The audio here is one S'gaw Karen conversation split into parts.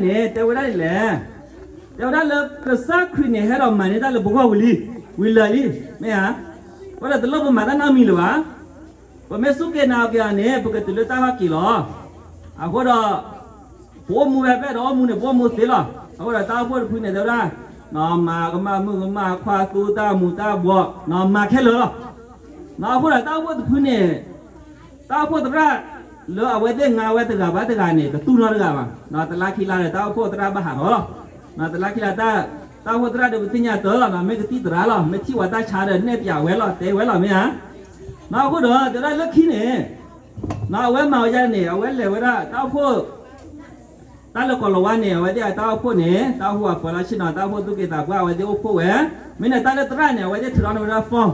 န့ၣ် တဲဝဲဒၣ်ဒ်လဲၣ်, တဲဝဲဒၣ်လၢကစၢ်ခရံာ်န့ၣ် ဟဲဒီးမၤန့ၢ်တၢ်လၢပဂီၢ်ဝံၤလံ, ဝံၤလၢာ်လံ, မ့ၢ်ဧါ, အဃိဒီးတလိၣ်ပမၤတၢ်နီတမံၤလၢၤဘၣ်. ပမ့ၢ်စူၢ်က့ၤနာ်က့ၤအီၤန့ၣ် ပကတုၤလၢတၢ်လီၢ်က့ၤလီၤ. အဃိဒီး ပအိၣ်မူဖဲဖဲဒီးအိၣ်မူန့ၣ် ပအိၣ်မူသ့လီၤ. အဃိဒီးတၢ်အိၣ်ဖှိၣ်တဖုန့ၣ် တဲဝဲဒၣ်, မၤကမၣ်မုၣ်ကမၣ်ခွါသူတၢ်မူၤတၢ်ဘှီး, မၤခဲလၢာ်လီၤ. အဃိဒီးတၢ်အိၣ်ဖှိၣ်တဖုန့ၣ် တၢ်အိၣ်ဖှိၣ်သရၣ်လၢအဝဲသ့ၣ်ငါဝဲတဂၤဘၣ်တဂၤန့ၣ် တတူၢ်နီတဂၤဘၣ်. တလါခံလါဒီး တၢ်အိၣ်ဖှိၣ်သရၣ်ဘၣ်ဟးထီၣ်လီၤ. တလါခံလါ တၢ်အိၣ်ဖှိၣ်သရၣ်ဒီး ပသ့ၣ်ညါတၢ်လီၤ, မ့ၢ်ကသံၣ်သရၣ်လီၤ, မ့ၢ်ထံၣ်ဝဲတၢ်ဆါဒီး နဲၣ်ပၠးဝဲလီၤ, တဲဝဲလီၤ မ့ၢ်ဧါ. အဃိဒီးတဲဝဲဒၣ်လၢခံန့ၣ် အဝဲမၤဝဲဒ်န့ၣ် အဝဲလဲၤဝဲဒၣ်တၢ်အိၣ်ဖှိၣ် တၢ်လၢကီၢ်လီၤဝါန့ၣ် အဝဲသ့ၣ်အတၢ်အိၣ်ဖှိၣ်န့ၣ် တၢ်အိၣ်ဖှိၣ်အပၢၤလီၢ်ဆ့ၣ်နီၤ တၢ်အိၣ်ဖှိၣ်သူၣ်က့သးပှၢ် အဝဲသ့ၣ်အိၣ်ဖှိၣ်ဝဲ, မ့ၢ်န့ၣ်တၢ်လၢသရၣ်န့ၣ် အဝဲသ့ၣ်ထုးထီၣ်န့ၢ်ဝဲဒၣ် form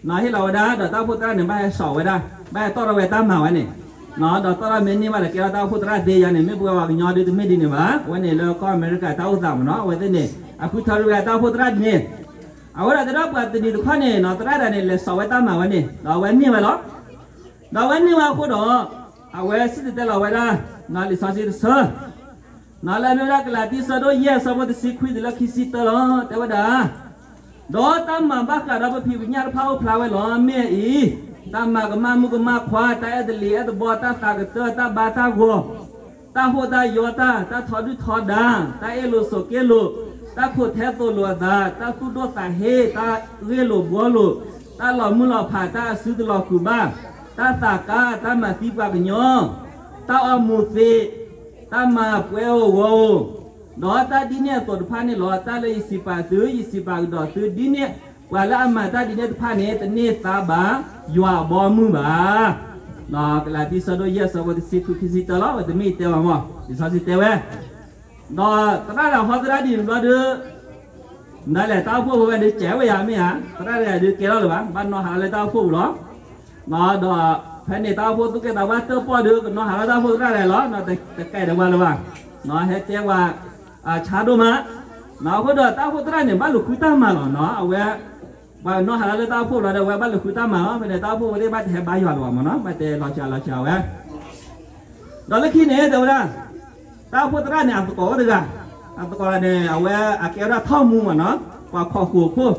နီၤ ဟ့ၣ်လီၤဝဲဒၣ် ဒီးတၢ်အိၣ်ဖှိၣ်သရၣ်န့ၣ် ဘၣ်ဟဲစိာ်ဝဲဒၣ်, ဘၣ်ဟဲတီၣ်ထီၣ်ဝဲတၢ်မၤဝဲန့ၣ်, ဒီးတီၣ်ထီၣ်မ့ၢ်န့ၢ်ဘၣ်ဒီး ကဲထီၣ်တၢ်အိၣ်ဖှိၣ်သရၣ်သ့ယါန့ၣ် မ့ၢ်ပှၤကညီဒုးတမ့ၢ်ဒ်န့ၣ်ဘၣ်, အဝဲန့ၣ်လၢကီၢ်အမဲရကၤတၢ်အိၣ်သးမ့ၢ်နီၤ အဝဲသ့ၣ်န့ၣ် အဃုထၢဝဲဒၣ်တၢ်အိၣ်ဖှိၣ်သရၣ်ဒ်န့ၣ်, အဝဲဒၣ်တဲဒၣ်ပှၤတနံၤတခီန့ၣ်နီၤ သရၣ်တဂၤန့ၣ် လဲၤစိာ်ဝဲတၢ်မၤဝဲန့ၣ် ဒီးအဝဲန့ၢ်ဝဲလီၤ. ဒီးအဝဲန့ၢ်ဝဲအဃိဒီး အဝဲစံၣ်တဲၤတဲလီၤဝဲဒၣ် လံာ်စီဆှံတဆၢ နီၤ လၢအမ့ၢ်ဝဲဒၣ်ကလၤတံ ဆၢဒိၣ်ယဲၢ် ဆၢဖိတဆံခွံတုၤလၢခံဆံတၢလီၤ. တဲဝဲဒၣ်, ဒီးတၢ်မၤဘၣ်ဃးဒီးပဖံးပညၣ်တဖၣ်အိၣ်ဖျါဝဲလီၤ. မ့ၢ်အံၤ, တၢ်မၤကမၣ်မုၣ်ကမၣ်ခွါ, တၢ်အဲၣ်တလံၤအဲၣ်တဘီ, တၢ်သးကတၢၢ်, တၢ်ဘါတၢ်ဂီၤ, တၢ်ဟိၣ်တၢ်ယီၤတၢ်, တၢ်ထီဒုၣ်ထီဒါ, တၢ်အ့ၣ်လိာ်ဆိးက့လိာ်, တၢ်ခိးထဲသိးလိာ်အသး, တၢ်သူၣ်ဒိၣ်သးဟ့, တၢ်ဂ့ၢ်လိာ်ဘှီလိာ်, တၢ်လီၤမုၢ်လီၤဖး, တၢ်အစုတလီၤဃုာ်ဘၣ်, တၢ်သးကါ, တၢ်မၤသံပှၤကညီ, တၢ်အီမူၤသံး, တၢ်မၤပှဲၤအိၣ်ဂီၤအိၣ်, ဒီးတၢ်ဒ်န့ၣ်အသိးတဖၣ်န့ၣ်လီၤ. တၢ်လၢယစံးပာ်သု, ယစံးပာ်ကဒီးသုဒ်န့ၣ်, ပှၤလၢအမၤတၢ်ဒ်န့ၣ်တဖၣ်န့ၣ် တန့ၢ်သါဘၣ်ယွၤအဘီအမုၢ်ဘၣ်. ကလၤတံ ဆၢဒိၣ်ယဲၢ် ဆၢဖိတဆံခွံ ခံဆံတၢလီၤ. ဝဲတမ့ၢ်ယတဲဘၣ်မး, လံာ်စီဆှံတဲဝဲ, ဒီးသရၣ်တဂၤဟီသရၣ်ဒ်န့ၣ်ဘျီဒီး ဒ်လဲၣ် တၢ်အိၣ်ဖှိၣ်ဖိဝဲဒုးစဲးဝဲယၤမ့ၢ်ဧါ, သရၣ်တဂၤဒုးကဲထီၣ်လၢၤဘၣ်, ဘၣ်နီၢ်ဟးလၢတၢ်အိၣ်ဖှိၣ်ပူၤလီၤ. ဒီးဖဲန့ၣ်တၢ်အိၣ်ဖှိၣ်သူၣ်ကဲသးပှၢ်တၢၣ်ပီၣ်ဒီး ကနီၢ်ဟးလၢတၢ်အိၣ်ဖှိၣ်သရၣ်တဂၤလီၤ. တကဲးဒီးပှၤလၢၤဘၣ်, ဟဲတဲဝဲ ဆါဒိၣ်မး, အဃိဒီးတၢ်အိၣ်ဖှိၣ်သရၣ်န့ၣ် ဘၣ်လူၤဃုတၢ်မၤလီၤနီၤ. အဝဲ ပှၤနီၢ်ဟးလၢတၢ်အိၣ်ဖှိၣ်လီၤဒီး အဝဲဘၣ်လူၤဃုတၢ်မၤလီၤ. ဖဲန့ၣ်တၢ်အိၣ်ဖှိၣ်ဖိသ့ၣ်ဘၣ်တဟဲဘါယွၤလၢၤဘၣ်မးနီၤ, ဘၣ်တဲလီၤစှၤလီၤစှၤဝဲ ဒီးလၢခံန့ၣ် တဲဝဲဒၣ်, တၢ်အိၣ်ဖှိၣ်သရၣ်န့ၣ် အသကိးအိၣ်တဂၤ, အသကိးန့ၣ် အဝဲအကဲဝဲဒၣ်ထီၣ်မူမးနီၤ, ပှၤခိးဃိာ်ခိၣ်,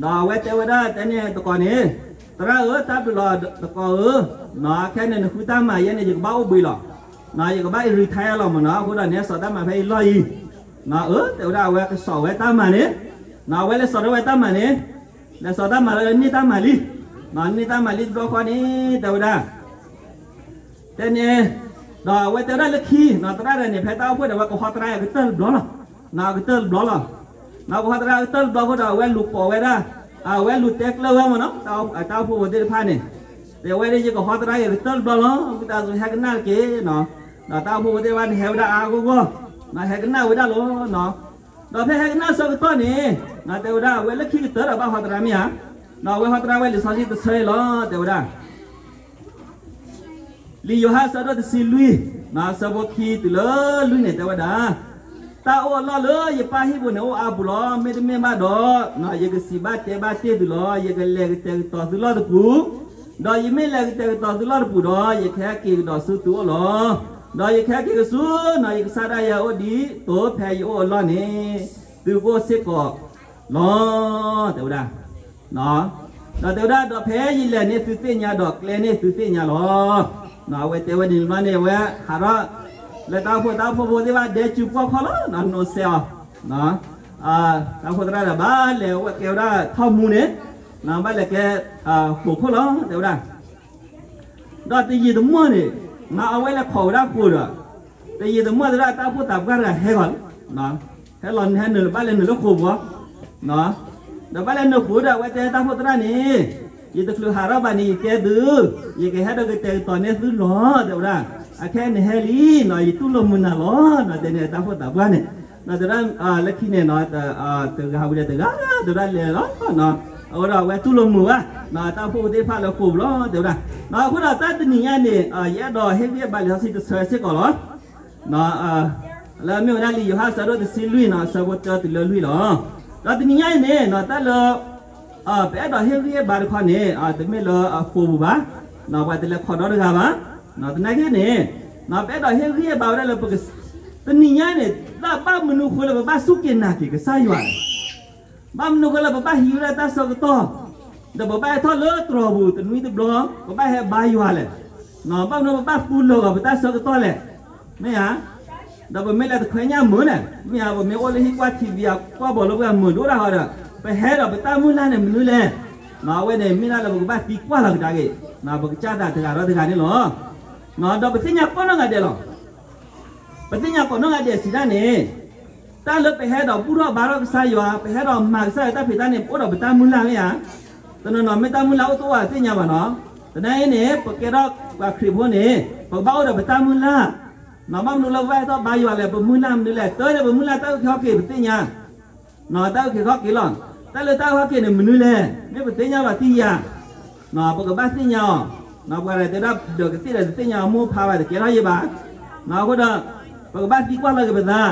ဒီးအဝဲတဲဝဲဒၣ်တဲန့ၣ်သကိးန့ၣ်, သရၣ်ဧၢ, တၢ်ဘျုးလီၤသကိးဧၢ, ခဲန့ၣ်နဃုတၢ်မၤယဲန့ၣ် ယကဘၣ်အိၣ်ဘှံးလီၤ, ယကဘၣ် retire လီၤမးနီၤ, အဃိဒီးနဟဲစိာ်တၢ်မၤဖဲအံၤလီၢ်အံၤ, အၢ တဲဝဲဒၣ်အဝဲကစိာ်ဝဲတၢ်မၤန့ၣ်, အဝဲလဲၤစိာ်ထီၣ်ဝဲတၢ်မၤန့ၣ်, လဲၤစိာ်တၢ်မၤလၢန့ၢ်တၢ်မၤလံ, န့ၢ်တၢ်မၤလံတဘျီဃီန့ၣ် တဲဝဲဒၣ် တဲန့ၣ်, ဒီးအဝဲတဲဝဲဒၣ်လၢခံ, သရၣ်တဂၤန့ၣ် ဖဲတၢ်အိၣ်ဖှိၣ်ဒီး အဝဲကဟီသရၣ်အကတၢၢ်တဘျီလီၤ, ကတၢၢ်တဘျီလီၤ, ကဟီသရၣ်အကတၢၢ်တဘျီအဃိဒီး အဝဲလူၤပိာ်ဝဲဒၣ်, အဝဲလူၤတဲကျၢၤဝဲမးနီၤ, တၢ်အိၣ်ဖှိၣ်ဖိသ့ၣ်တဖၣ်န့ၣ်, တဲဝဲဒၣ်ယကဟီသရၣ်အကတၢၢ်တဘျီလီၤ, ဝံသးစူၤဟဲကနၣ်တက့ၢ်, ဒီးတၢ်အိၣ်ဖှိၣ်ဖိသ့ၣ်တဖၣ်န့ၣ် ဟဲဝဲဒၣ်အါအါဂီၢ်ဂီၢ်, ဟဲကနၣ်ဝဲဒၣ်လီၤ. ဒီးဖဲဟဲကနၣ်ဆၢကတီၢ်န့ၣ်, တဲဝဲဒၣ်အဝဲလၢခံကတၢၢ်ဒီးဘၣ်ဟီသရၣ်မ့ၢ်ဧါ, ဒီးအဝဲဟီသရၣ်ဝဲလံာ်စီဆှံတဆၢအံၤလီၤ, တဲဝဲဒၣ် လံာ်ယိၤဟၣ်ဆၢဒိၣ်တဆံလွံၢ်, ဆၢဖိခံတုၤလၢလွံၢ်န့ၣ် တဲဝဲဒၣ်, တၢ်အိၣ်အလီၢ်လၢယပၢ်ဟံၣ်ပူၤန့ၣ် အိၣ်အါပူၤလီၤ. မ့တမ့ၢ်ဘၣ်ဒီး, ယကစံးဘၣ်တဲဘၣ်တ့ၢ်သုလီၤ. ယကလဲၤကတဲာ်ကတီၤသုလီၢ်တပူၤ, ဒီးယမ့ၢ်လဲၤကတဲာ်ကတီၤသုလီၢ်တပူၤဒီး, ယကဟဲက့ၤကဒီးဆူသုအိၣ်လီၤ. ဒီးယကဟဲက့ၤကဆူ, ယကစၢ်ဒၣ်ယဲအိၣ်ဒ်သိးဖဲယအိၣ်အလီၢ်န့ၣ်, သုကအိၣ်စ့ၢ်ကီးလီၤ, တဲဝဲဒၣ် ဒီးတဲဝဲဒၣ်, ဒီးဖဲယလဲၤန့ၣ်သုသ့ၣ်ညါ, ဒီးကျဲန့ၣ်သုသ့ၣ်ညါလီၤ. အဝဲတဲဝဲန့ၣ်မးန့ၣ် အဝဲဟးထီၣ်လၢတၢ်အိၣ်ဖှိၣ်, တၢ်အိၣ်ဖှိၣ်ဖိသ့ၣ်တဖၣ် ဒဲစုပှီၢ်ခီၣ်လီၤ, နီၢ်စဲးအီၤ, တၢ်အိၣ်ဖှိၣ်သရၣ်ဒီး ဘၣ်လဲၤဝဲကဲဝဲဒၣ်ထီၣ်မူန့ၣ်, ဘၣ်လဲၤကဲဃိာ်ခိၣ်လီၤ, တဲဝဲဒၣ် ဒီးတယံာ်တမီၢ်န့ၣ်, အဝဲလဲၤခိးဝဲဒၣ်ဃိာ်ဒီး, တယံာ်တမီၢ်တဲဒၣ်တၢ်အိၣ်ဖှိၣ်သးပှၢ်တဂၤဟဲဂီၤလီၤ, ဟဲလီၤဟဲနုာ်လၢဘၣ်လဲၤနုာ်လၢဃိာ်ပူၤ, ဒီးဘၣ်လဲၤနုာ်ဃိာ်ဒီး အဝဲတဲတၢ်အိၣ်ဖှိၣ်သရၣ်န့ၣ်, ယတချုးဟးထီၣ်ဘၣ်န့ၣ် ယတဲသု, ယကဟဲဒီးကတဲာ်ကတီၤန့ၢ်သုလီၤ, တဲဝဲဒၣ်, အခဲအံၤနဟဲလံနီၤ, ယတူၢ်လိာ်မုာ်နၤလီၤ, တဲန့ၣ်တၢ်အိၣ်ဖှိၣ်သးပှၢ်န့ၣ်, ဒီးတဲဒၣ်, လၢခံန့ၣ်, တဂၤဝံၤဒီးတဂၤ, တဲဒၣ်လဲၤလီၤ, အဃိဒီးအဝဲတူၢ်လိာ်မုာ်ဘၣ်, တၢ်အိၣ်ဖှိၣ်ဖိသ့ၣ်တဖၣ်လၢဃိာ်ပူၤလီၤ, တဲဝဲဒၣ်, အဃိဒီးတၢ်တနံၤညါအံၤန့ၣ်, ယအဲၣ်ဒိးဟ့ၣ်ဂံၢ်ဟ့ၣ်ဘါလံာ်စီဆှံတဆၢစ့ၢ်ကီးလီၤ. လၢအမ့ၢ်ဝဲဒၣ်လံာ်ယိၤဟၣ်ဆၢဒိၣ်တဆံလွံၢ်နီၤ, ဆၢဖိတၢတုၤလၢလွံၢ်လီၤ. ဒီးတနံၤညါအံၤန့ၣ်, တၢ်လၢ ပအဲၣ်ဒိးဟ့ၣ်ဂံၢ်ဟ့ၣ်ဘါတခီန့ၣ်, တမ့ၢ်လၢအဃိာ်ပူၤဘၣ်, ပှၤတလဲၤခိးဒီတဂၤဘၣ်, သနာ်က့န့ၣ်, ပအဲၣ်ဒိးဟ့ၣ်ဂံၢ်ဟ့ၣ်ဘါဝဲဒၣ်လၢပက တနံၤညါန့ၣ် ဘၣ်မနုၤဃိလၢပဘၣ်စူၢ်က့ၤနာ်က့ၤကစၢ်ယွၤလဲၣ်. ဘၣ်မနုၤဃိလၢပဘၣ်ဟံးဝဲဒၣ်တၢ်ဆၢကတီၢ်, ဒီးပဘၣ်ဟဲထီၣ်လၢတြီၤပူၤတနွံတဘျီ, ပဘၣ်ဟဲဘါယွၤလဲၣ်. ဘၣ်မနုၤပဘၣ်သူလီၤဂီၤပတၢ်ဆၢကတီၢ်လဲၣ်. မ့ၢ်ဧါ. ဒီးပမ့ၢ်လဲၤတခွဲညၣ်မုာ်န့ၣ် မ့ၢ်ဧါ, ပမ့ၢ်အိၣ်လၢဟံၣ်ကွၢ်ထံဘံယၤကွၢ်ဘီလၢပှၤမုာ်ဒိၣ်တၢ်ဃီဒီး ပဟဲဒီးပတၢ်မုၢ်လၢ်န့ၣ်မနုၤလဲၣ်. အဝဲန့ၣ်မ့ၢ်ဒၣ်လၢပကဘၣ်သံကွၢ်လီၤကဒါက့ၤ, ပကစၢ်သးတဂၤဒီးတဂၤန့ၣ်လီၤ. ဒီးပသ့ၣ်ညါကိးနီၢ်ဂၤဒဲးလီၤ. ပသ့ၣ်ညါကိးနီၢ်ဂၤဒဲးစံးဒၣ်န့ၣ်, တၢ်လၢပဟဲဒီးဘူၣ်ထီၣ်ဘါထီၣ်ကစၢ်ယွၤ, ပဟဲဒီးမၤကစၢ်ယွၤတၢ်ဖံးတၢ်န့ၣ် ပအိၣ်ဒီးပတၢ်မုၢ်လၢ်မ့ၢ်ဧါ. တနီၤနီၤမ့ၢ်တၢ်မုၢ်လၢ်အိၣ်တအိၣ်အသ့ၣ်ညါဘၣ်နီၤ. သနာ်အံၤန့ၣ် ပကဲထီၣ်ပှၤခရံာ်ဖိန့ၣ် ပကဘၣ်အိၣ်ဒီးပတၢ်မုၢ်လၢ်. ဘၣ်မနုၤလၢပဘၣ်ဟဲထီၣ်ဘါယွၤလဲၣ်, ပမုၢ်လၢ်မနုၤလဲၣ်, တၢ်န့ၣ်ပမုၢ်လၢ်တၢ်အုၣ်က့ၤခီၣ်က့ၤပသ့ၣ်ညါ တၢ်အုၣ်က့ၤခီၣ်က့ၤလီၤ. တၢ်လၢတၢ်အုၣ်က့ၤခီၣ်က့ၤန့ၣ်မနုၤလဲၣ်, မ့ၢ်ပသ့ၣ်ညါလီၤတံၢ်ယၤ, ပကဘၣ်သ့ၣ်ညါအီၤ. ပှၤတဲဒၣ်ဒီးကသ့ၣ်ဒီးတသ့ၣ်ညါအမိၢ်ဖးဘၣ်တကဲထီၣ်ယဲဘၣ်. အဃိဒီး ပကဘၣ်သံကွၢ်လီၤက့ၤပသး,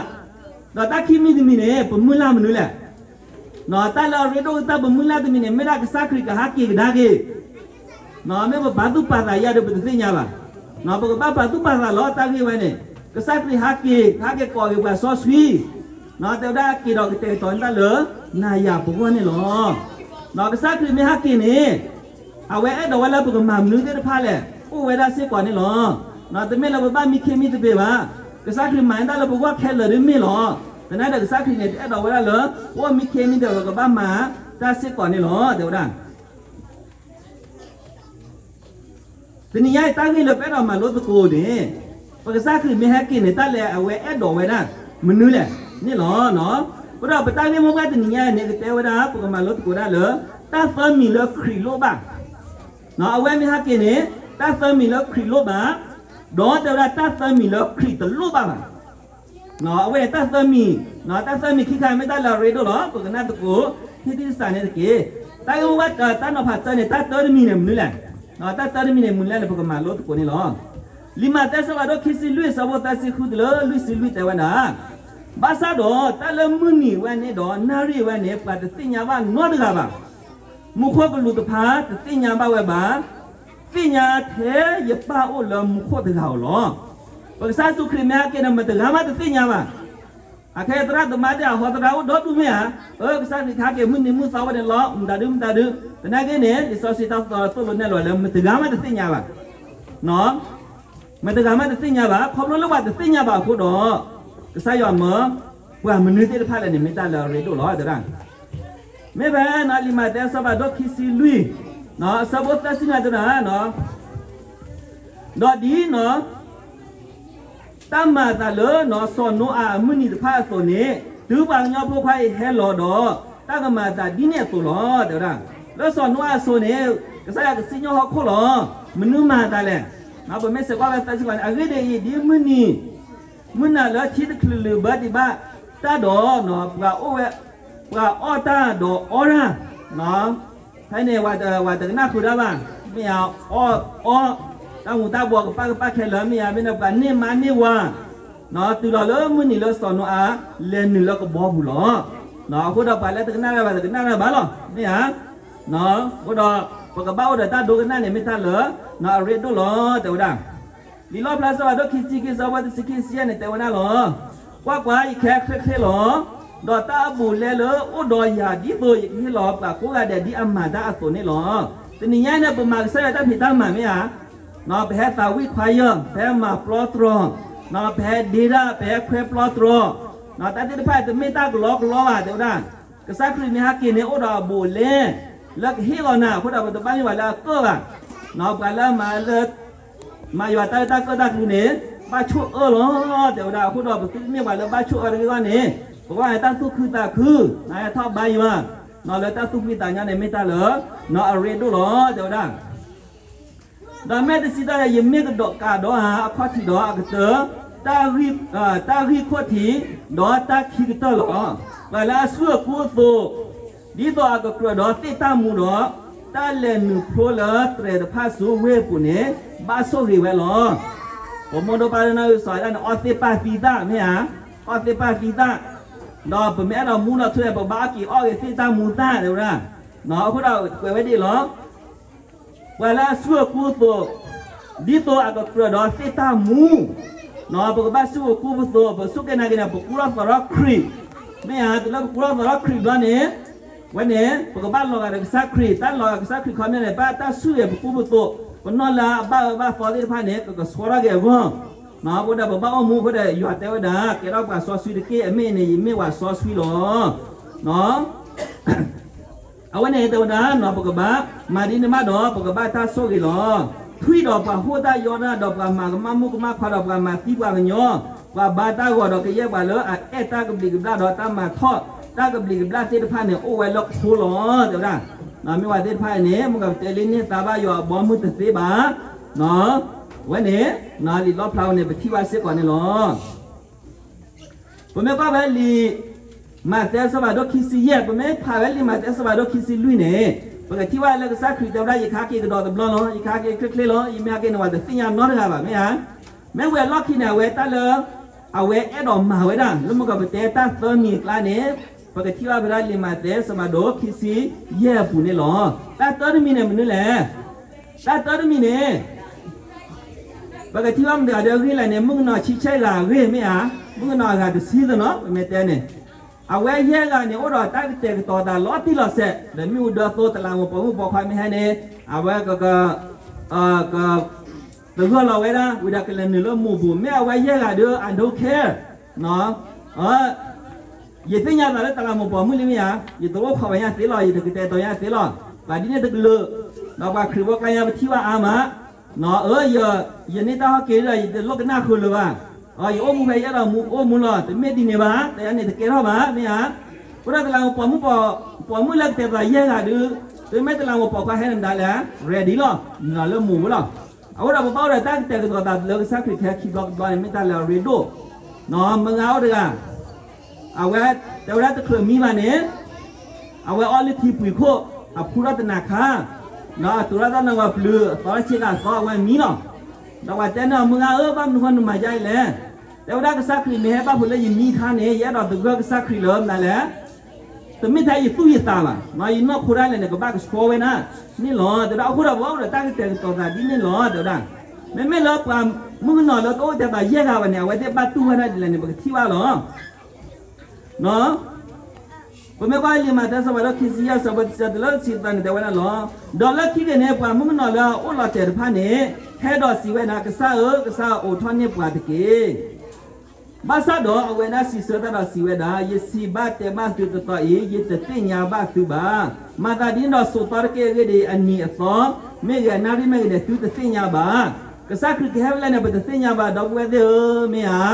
ဒီးတၢ်ခံမံၤတမံၤန့ၣ် ပမုၢ်လၢ်မနုၤလဲၣ်. တၢ်လၢအရ့ဒိၣ်ကတၢၢ်ပမုၢ်လၢ်တမံၤန့ၣ် မ့ၢ်ဒၣ်ကစၢ်ခရံာ်ကဟးက့ၤကဒါက့ၤ မ့ၢ်ပပာ်သူၣ်ပာ်သးယၤဒီးပတသ့ၣ်ညါဘၣ်. ပကဘၣ်ပာ်သူၣ်ပာ်သးလီၤတၢ်ဂ့ၢ်ဝဲန့ၣ်, ကစၢ်ခရံာ်ဟးက့ၤ ဟးက့ၤကိးက့ၤပှၤစီဆှံ, တဲဝဲဒၣ်က့ၤဒီးကတဲာ်ကတီၤန့ၢ်တၢ်လၢ နၤယၤပဂီၢ်န့ၣ်လီၤ. ကစၢ်ခရံာ်မ့ၢ်ဟးက့ၤန့ၣ် အဝဲအဲၣ်ဒိးဝဲလၢပကမၤမနုၤသ့ၣ်တဖၣ်လဲၣ် အိၣ်ဝဲဒၣ်စ့ၢ်ကီးန့ၣ်လီၤ. တမ့ၢ်လၢပဘၣ်မံခ့မံသပ့ၤဘၣ်. ကစၢ်ခရံာ်မၤန့ၢ်တၢ်လၢပဂီၢ်ခဲလၢာ်ဒ်မ့ၢ်လီၤ. သနာ်ဒီးကစၢ်ခရံာ်န့ၣ် တအဲၣ်ဒိးဝဲဒၣ်လၢ ပအိၣ်မံခ့မံသပ့ၤ ပကဘၣ်မၤတၢ်စ့ၢ်ကီးန့ၣ်လီၤ တဲဝဲဒၣ် တနံၤညါအံၤတၢ်ဂ့ၢ်လၢပအဲၣ်ဒိးမၤလိသကိးန့ၣ်, ပကစၢ်ခရံာ်မ့ၢ်ဟဲက့ၤန့ၣ် တၢ်လၢအဝဲအဲၣ်ဒိးဝဲဒၣ် မနုၤလဲၣ်န့ၣ်လီၤ. အဃိဒီးပတၢ်ဂ့ၢ်မိၢ်ပှၢ်တနံၤညါအံၤန့ၣ် ကတဲဝဲဒၣ် ပကမၤလိသကိးဒၣ်လၢ တၢ်သၢမံၤလၢခရံာ်လိၣ်ဘၣ်. အဝဲမ့ၢ်ဟဲက့ၤန့ၣ် တၢ်သၢမံၤလၢခရံာ်လိၣ်ဘၣ်, ဒီးတဲဝဲဒၣ်တၢ်သၢမံၤလၢခရံာ်တလိၣ်ဘၣ်ဘၣ်. အဝဲန့ၣ်တၢ်သၢမံၤ, တၢ်သၢမံၤခံခါမ့ၢ်တၢ်လၢအရ့ဒိၣ်လီၤ. ပကနၣ်သကိး ဟံၣ်သ့ၣ်စးန့ၣ်တက့ၢ်. တၢ်ဂ့ၢ်မိၢ်ပှၢ်တၢ်နီၤဖးတၢန့ၣ် တၢ်တၢတမံၤန့ၣ်မနုၤလဲၣ်. တၢ်တၢတမံၤန့ၣ်မနုၤလဲၣ်န့ၣ် ပကမၤလိသကိးန့ၣ်လီၤ. လံာ်မးသဲအဆၢဖးဒိၣ်ခံဆံလွံၢ် အဆၢဖိသၢဆံဃုတုၤလၢလွံၢ်ဆံလွံၢ်တဲဝဲဒၣ်, ဘၣ်ဆၣ်ဒီးတၢ်လၢမုၢ်နံၤဝဲန့ၣ်ဒီးနၣ်ရံၣ်ဝဲန့ၣ် ပှၤတသ့ၣ်ညါဘၣ်နီတဂၤဘၣ်. မူခိၣ်ကလူးတဖၣ်တသ့ၣ်ညါဘၣ်ဝဲဘၣ်. သ့ၣ်ညါထဲယပၢ်အိၣ်လၢမူခိၣ်တဂၤဧိၤလီၤ. ပကစၢ်ယ့ၣ်ၡူးခရံာ်မ့ၢ်ဟဲက့ၤန့ၣ် မတဂၤမးတသ့ၣ်ညါဘၣ်. အခဲအံၤသရၣ်သမါဒ်အဟီသရၣ်အိၣ်ဒီဒူၣ်မ့ၢ်ဧါ, အၢ ကစၢ်ခရံာ်ကဟဲက့ၤမုၢ်နံၤမုၢ်သီဝဲန့ၣ်လီၤ မတၤဒုမတၤဒု, သနာ်က့န့ၣ် လံာ်စီဆှံတၢ်သိၣ်လိနဲၣ်လီၤလၢ မတဂၤမးတသ့ၣ်ညါဘၣ်. မတဂၤမးတသ့ၣ်ညါဘၣ်, ခီဖျိလၢပှၤတသ့ၣ်ညါဘၣ်အဃိဒီး ကစၢ်ယွၤမၢ ပှၤမနုၤသ့ၣ်တဖၣ်လဲၣ်န့ၣ် မ့ၢ်တၢ်လၢအရ့ဒိၣ်လီၤ တဲဒၣ်. မ့ၢ်ဖဲလံာ်မးသဲအဆၢဖးဒိၣ်ခံဆံလွံၢ် အဆၢဖိသၢဆံနွံတဲဒၣ်, ဒီးဒ် တၢ်မၤအသးလၢစီၤနိအၤအမုၢ်နံၤတဖၣ်အသိးန့ၣ် တုၤပှၤကညီဖိခွါအံၤဟဲလီၤဒီး တၢ်ကမၤအသးဒ်န့ၣ်အသိးလီၤ တဲဝဲဒၣ်. လၢစီၤနိအၤအစိၤန့ၣ် ကစၢ်ယွၤကစံၣ်ညီၣ်ဟီၣ်ခိၣ်လီၤ. မနုၤမၤအသးလဲၣ်. ပမ့ၢ်စဲးကွၢ်ဝဲသၢဆံခွါန့ၣ် အဂ့ၢ်ဒ်အံၤ, ဒ်မုၢ်နံၤ မုၢ်နၤလၢထံတချုးလုာ်ဘၢဒံးဘၣ်တၢ်ဒီး ပှၤအိၣ်ဝဲ ပှၤအီၣ်တၢ်ဒီးအီတၢ် ဖဲန့ၣ် ပှၤတကနၣ်ဃုာ်တၢ်ဘၣ်, မ့ၢ်ဧါ, အီၣ်အီ တၢ်မူၤတၢ်ဘှီးကပၣ်ကပၣ်ခဲလၢာ် မ့ၢ်ဧါ, မ့ၢ်န့ၣ်ပှၤန့ၢ်မါန့ၢ်ဝၤ, တုၤလီၤလၢမုၢ်နံၤလၢစီၤနိအၤ လဲၤနုာ်လၢကဘီပူၤလီၤ. အဃိဒီးပှၤလၢတကနၣ်တၢ်ဘၣ် တကနၣ်တၢ်ဘၣ်လီၤ, မ့ၢ်ဧါ. အဃိဒီး ပကဘၣ်အိၣ်ဒီးတၢ်ဒိကနၣ်န့ၣ် မ့ၢ်တၢ်လၢ အရ့ဒိၣ်လီၤ တဲဝဲဒၣ်. လံာ်လီၣ်ဖျါအဆၢဖးဒိၣ်ခံဆံခံ အဆၢဖိတဆံခံဆံယဲၢ်န့ၣ် တဲဝဲဒၣ်လီၤ. ကွၢ်ကွၢ်, ယကဟဲချ့ချ့လီၤ. ဒီးတၢ်အဘူးအလဲလၢအိၣ်ဒီးယၤဒ်သိးယကဟ့ၣ်လီၤပှၤကိးဂၤဒဲးဒ်အမၤတၢ်အသိးန့ၣ်လီၤ. တနံၤညါန့ၣ် ပမၤကစၢ်ယွၤတၢ်ဖံးတၢ်မၤမ့ၢ်ဧါ, ပဟဲသးဝံၣ်ခွါယၢၢ်, ပဟဲမၤပျီတြီၤ, ပဟဲဒ့တၢ်, ပဟဲခွဲပျီတြီၤ, တၢ်သ့ၣ်တဖၣ်တမ့ၢ်တၢ်ကလီကလီဘၣ် တဲဝဲဒၣ်. ကစၢ်ခရံာ်မ့ၢ်ဟဲက့ၤန့ၣ် အိၣ်ဒီးအဘူးအလဲ လၢကဟ့ၣ်လီၤနၤအဃိဒီး ပတဘၣ်မ့ၢ်ပှၤလၢအကၢၣ်ဘၣ်, ပှၤလၢအမၤလၢ မၤယွၤတၢ်လၢတၢ်ကၢၣ်တၢ်ကျူန့ၣ် ဘၣ်ဆိၣ်အၢလီၤ တဲဝဲဒၣ်. အဃိဒီးပသုတမ့ၢ်ပှၤလၢဘၣ်ဆိၣ်အၢတဂ့ၤအဂီၢ်န့ၣ် ပကဘၣ်တၢ်သူၣ်ခုသးခု, နဟဲထီၣ်ဘါယွၤ, လၢတၢ်သူၣ်ဖှံသးညီန့ၣ် မ့ၢ်တၢ်လၢ အရ့ဒိၣ်လီၤ တဲဝဲဒၣ်. ဒီးမ့ၢ်တဆံတၢ်ဒီး ယမ့ၢ်ကဒီးကးဒီးဧါအခီၣ်ထံးဒီးအကတၢၢ်, တၢ်ဂံၢ်ခိၣ်ထံး, ဒီးတၢ်ခံကတၢၢ်လီၤ. ပှၤလၢအဆူၣ်အကူအသိး, ဒ်သိးအကကြၢးဒီးသ့ၣ်တၢ်မူဒီး, တၢ်လဲၤနုာ်ဖျိလၢတြဲၤတဖၣ်ဆူဝ့ၢ်အပူၤန့ၣ်, ဘၣ်ဆိၣ်ဂ့ၤဝဲလီၤ. ပမိၢ်ဒိၣ်ပၢ်ဒိၣ်နီၢ်ဂံၢ်စီၤဒၣ်န့ၣ် အီၣ်သ့ၣ်ပၢ်သံသၣ် မ့ၢ်ဧါ, အီၣ်သ့ၣ်ပၢ်သံသၣ်, ဒီးပမ့ၢ်အဲၣ်ဒိးမူနီၢ်ထူန့ၣ် ပဘၣ်အီၣ်က့ၤအီၣ်ဂ့ၤသ့ၣ်တၢ်မူသၣ် တဲဝဲဒၣ်. အဃိဒီးကွဲးဝဲဒ်အံၤလီၤ. ပှၤလၢအဆူၣ်အကူအသိး, ဒ်သိးအကကြၢးဒီးသ့ၣ်တၢ်မူ ပကဘၣ်စူၢ်ပကိၢ်ပသိး, ပစူၢ်က့ၤနာ်က့ၤန့ၣ် ပကူထီၣ်သီထီၣ်ခရံာ်, မ့ၢ်ဧါ, တုၤလၢပကူထီၣ်သီထီၣ်ခရံာ်ဘျီန့ၣ်, ဝဲန့ၣ် ပကဘၣ်လီၤဂာ်ဒီးကစၢ်ခရံာ်, တၢ်လီၤဂာ်ကစၢ်ခရံာ်ခီပညီန့ၣ် ဘၣ်တၢ်စူၢ်ဂ့ၤပကူပသိး, ပနီၢ်လၢအဘၣ်အၢဘၣ်သီသ့ၣ်တဖၣ်န့ၣ် ကကဆှီထီၣ်က့ၤအဂီၢ်, အဃိဒီးပဘၣ်အိၣ်မူအဃိဒီး ယွၤတဲဝဲဒၣ် ကဲထီၣ်ပှၤစီဆှံတက့ၢ်, အမ့ၢ်န့ၣ် ယမ့ၢ်ပှၤစီဆှံလီၤ. အဝဲန့ၣ်တဲဝဲဒၣ် ပကဘၣ်မၤဒ်န့ၣ်ဘၣ်ဒီး ပကဘၣ်တၢ်ဆိၣ်ဂ့ၤလီၤ. ထွံၣ်ဒီးပှၤဟိၣ်တၢ်ယီတၢ်, ဒီးပှၤမၤကမၣ်မုၣ်ကမၣ်ခွါဒီးပှၤမၤသံပှၤကညီ, ပှၤဘါတၢ်ဂီၤဒီးကယဲၢ်ပှၤလၢအအဲၣ်တၢ်ကဘျံးကဘျၣ်ဒီးတၢ်မၤထီၣ်တၢ်ကဘျံးကဘျၣ်သ့ၣ်တဖၣ်န့ၣ် အိၣ်ဝဲလၢခိလီၤ တဲဝဲဒၣ်. မ့ၢ်ဝဲသ့ၣ်တဖၣ်န့ၣ် မုၢ်ကပတဲလံန့ၢ်သါဘၣ်ယွၤအဘီမုၢ်တသ့ဘၣ်. ဝဲန့ၣ် လံာ်လီၣ်ဖျါဝဲန့ၣ် ပထံၣ်ဘၣ်စ့ၢ်ကီးန့ၣ်လီၤ. ပမ့ၢ်ကွၢ်ဝဲလံာ်မးသဲအဆၢဖးဒိၣ်ခံဆံယဲၢ်, ပမ့ၢ်ဖးဝဲလံာ်မးသဲအဆၢဖးဒိၣ်ခံဆံလွံၢ်န့ၣ်, ပကထံၣ်ဘၣ်လၢကစၢ်ခရံာ်တဲဝဲဒၣ် ယကဟဲက့ၤကဒီးတဘျီလီၤ, ယကဟဲက့ၤချ့ချ့လီၤ, ယမ့ၢ်ဟဲက့ၤန့ၣ် ပှၤတသ့ၣ်ညါနီတဂၤဘၣ် မ့ၢ်ဧါ. မ့ၢ်ဝဲအလီၢ်ခံန့ၣ် အဝဲတၢ်လၢ အဝဲအဲၣ်ဒိးမၤဝဲဒၣ် လၢမုၢ်ကပတဲတၢ်သၢမံၤအကျါန့ၣ်, ပကထံၣ်ဘၣ်ဖဲဒၣ်လံာ်မးသဲအဆၢဖးဒိၣ်ခံဆံယဲၢ်အပူၤန့ၣ်လီၤ. တၢ်တၢတမံၤန့ၣ်မနုၤလဲၣ်. တၢ်တၢတမံၤန့ၣ် ပကထံၣ်ဘၣ်မတၤဂၤဒီးအဂ့ၢ်လဲၣ်န့ၣ် မုၣ်ကနီၤဆံဆဲၣ်ဂၤအဂ့ၢ် မ့ၢ်ဧါ, မုၣ်ကနီၤအဂၤတဆံသနီၤ ပမ့ၢ်တဲန့ၣ်, အဝဲယဲၢ်ဂၤန့ၣ် အိၣ်ဒီးတၢ်ကတဲာ်ကတီၤသးလီၤတံၢ်လီၤဆဲး ဒီးမ့ၣ်အူဒၢသိ တလးမူးပိာ်မုၣ်ပိာ်ခွါမ့ၢ်ဟဲန့ၣ်, အဝဲက က သဂၢၢ်လီၤဝဲဒၣ် ဝံၤဒီးကလဲၤနုာ်လၢမူးပူၤ မ့ၢ်အဝဲယဲၢ်ဂၤဒီး I don't care ယသ့ၣ်ညါသးလၢတလးမူးပိာ်မုၣ်လံမ့ၢ်ဧါ, ယတအိၣ်ခိးပှၤညါသ့လီၤ, ယတကတဲာ်ကတီၤညါသ့လီၤ, ပှၤဒ်န့ၣ်တကလုာ်, ဒီးပှၤခရံာ်ဖိကျါညါပထံၣ်ဘၣ်အါမး, အၢ ယန့ၢ်တၢ်ဟီၣ်က့ၤဒီး ယတလိၣ်ကနၣ်ဃုာ်လၢၤဘၣ်, ယအိၣ်မူဖဲယအဲၣ်ဒိးမူအိၣ်မူလီၤ, တမ့ၢ်ဒ်န့ၣ်ဘၣ်, တယၤန့ၣ်တကဲထီၣ်ဘၣ် မ့ၢ်ဧါ. အဃိဒီးတလးမူးပိာ်မုၣ်ပိာ်, ပိာ်မုၣ်လၢကတဲာ်ကတီၤယဲၢ်ဂၤဒုး, သုမ့ၢ်တလးမူးပိာ်ခွါဟဲန့ၣ်မတၤလဲၣ်, ready လီၤ, နုာ်လီၤလၢမူးပူၤလီၤ. အဃိဒီးပဘၣ်အိၣ်ဒီးတၢ်ကတဲာ်ကတီၤသးလၢကစၢ်ခရံာ်ကဟဲခံဘျီတဘျီန့ၣ် မ့ၢ်တၢ်လၢအရ့ဒိၣ်, မုၢ်ဂၤအိၣ်တဂၤ အဝဲတဲဝဲဒၣ်တချုးမံဘၣ်န့ၣ်, အဝဲအီလုၢ်ထံပှံၤခိၣ်, အဖူထီၣ်တနၤခါ, ဒီးတုၤထီၣ်တၢ်နီၢ်ကီၢ်ပျုၤ အသီတဆံဂၤသီအဝဲမံလီၤ. ဒီးပှၤတဲန့ၢ်အီၤ မုၢ်ဂၤဧၢ ဘၣ်မနုၤဃိနမၤဒ်အံၤလဲၣ်. တဲဝဲဒၣ်ကစၢ်ခရံာ်မ့ၢ်ဟဲဘၣ်ဖုးလၢယမံအခါန့ၣ် ယအဲၣ်ဒိးသဂၢၢ်ကစၢ်ခရံာ်လၢမနုၤလဲၣ် တမ့ၢ်ထဲယသူၣ်ယသးဘၣ်, ယနီၢ်ခိတၢ်လဲၣ်န့ၣ် ကဘၣ်ကဆှီဝဲဒၣ်န့ၣ်လီၤ တဲဝဲဒၣ်. အဃိဒီးပဘၣ်အိၣ်ဒီးတၢ်ကတဲာ်ကတီၤသးဒ်န့ၣ်လီၤ တဲဝဲဒၣ်. မ့မ့ၢ်လၢပှၤမုၣ်ကနီၤလၢတအိၣ်တဲာ်ကတီၤယဲၢ်ဂၤဘၣ်န့ၣ် အဝဲသ့ၣ်ဘၣ်တူၢ်ဝဲဒၣ်ဒ်လဲၣ်န့ၣ် ပကထံၣ်ဘၣ်လီၤ. ပမ့ၢ်ကွၢ်လံာ်မးသဲအဆၢဖးဒိၣ်ခံဆံယဲၢ် အဆၢဖိတဆံတၢတုၤလၢတဆံသၢန့ၣ် တဲဝဲဒၣ်လီၤ. ဒီးလၢခံက့ၤန့ၣ် ပှၤမုၣ်ကနီၤလၢအအိၣ်လီၤတဲာ်တဖၣ်န့ၣ် ဟဲဒီးစံးဝဲဒၣ်, ကစၢ်ဧၢ, ကစၢ်ဧၢ, အိးထီၣ်န့ၢ်ပှၤတက့ၢ်. ဘၣ်ဆၣ်ဒီးအဝဲဒၣ်စံးဆၢတၢ်ဒီးစံးဝဲဒၣ်, ယစံးဘၣ်တဲဘၣ်သုတသီအံၤ, ယတသ့ၣ်ညါဘၣ်သုဘၣ်. မၤသးဒ်န့ၣ်ဒီးဆိးသီတက့ၢ်. အဂ့ၢ်ဒ်အံၤ, အနံၤအသီမ့ၢ်ဂ့ၤ အနၣ်ရံၣ်မ့ၢ်ဂ့ၤန့ၣ် သုတသ့ၣ်ညါဘၣ်. ကစၢ်ခရံာ်ကဟဲဖဲလဲၣ်န့ၣ် ပတသ့ၣ်ညါဘၣ် ဒီပုၢ်ဝဲၢ်သ့ၣ်ဧၢ, မ့ၢ်ဧါ.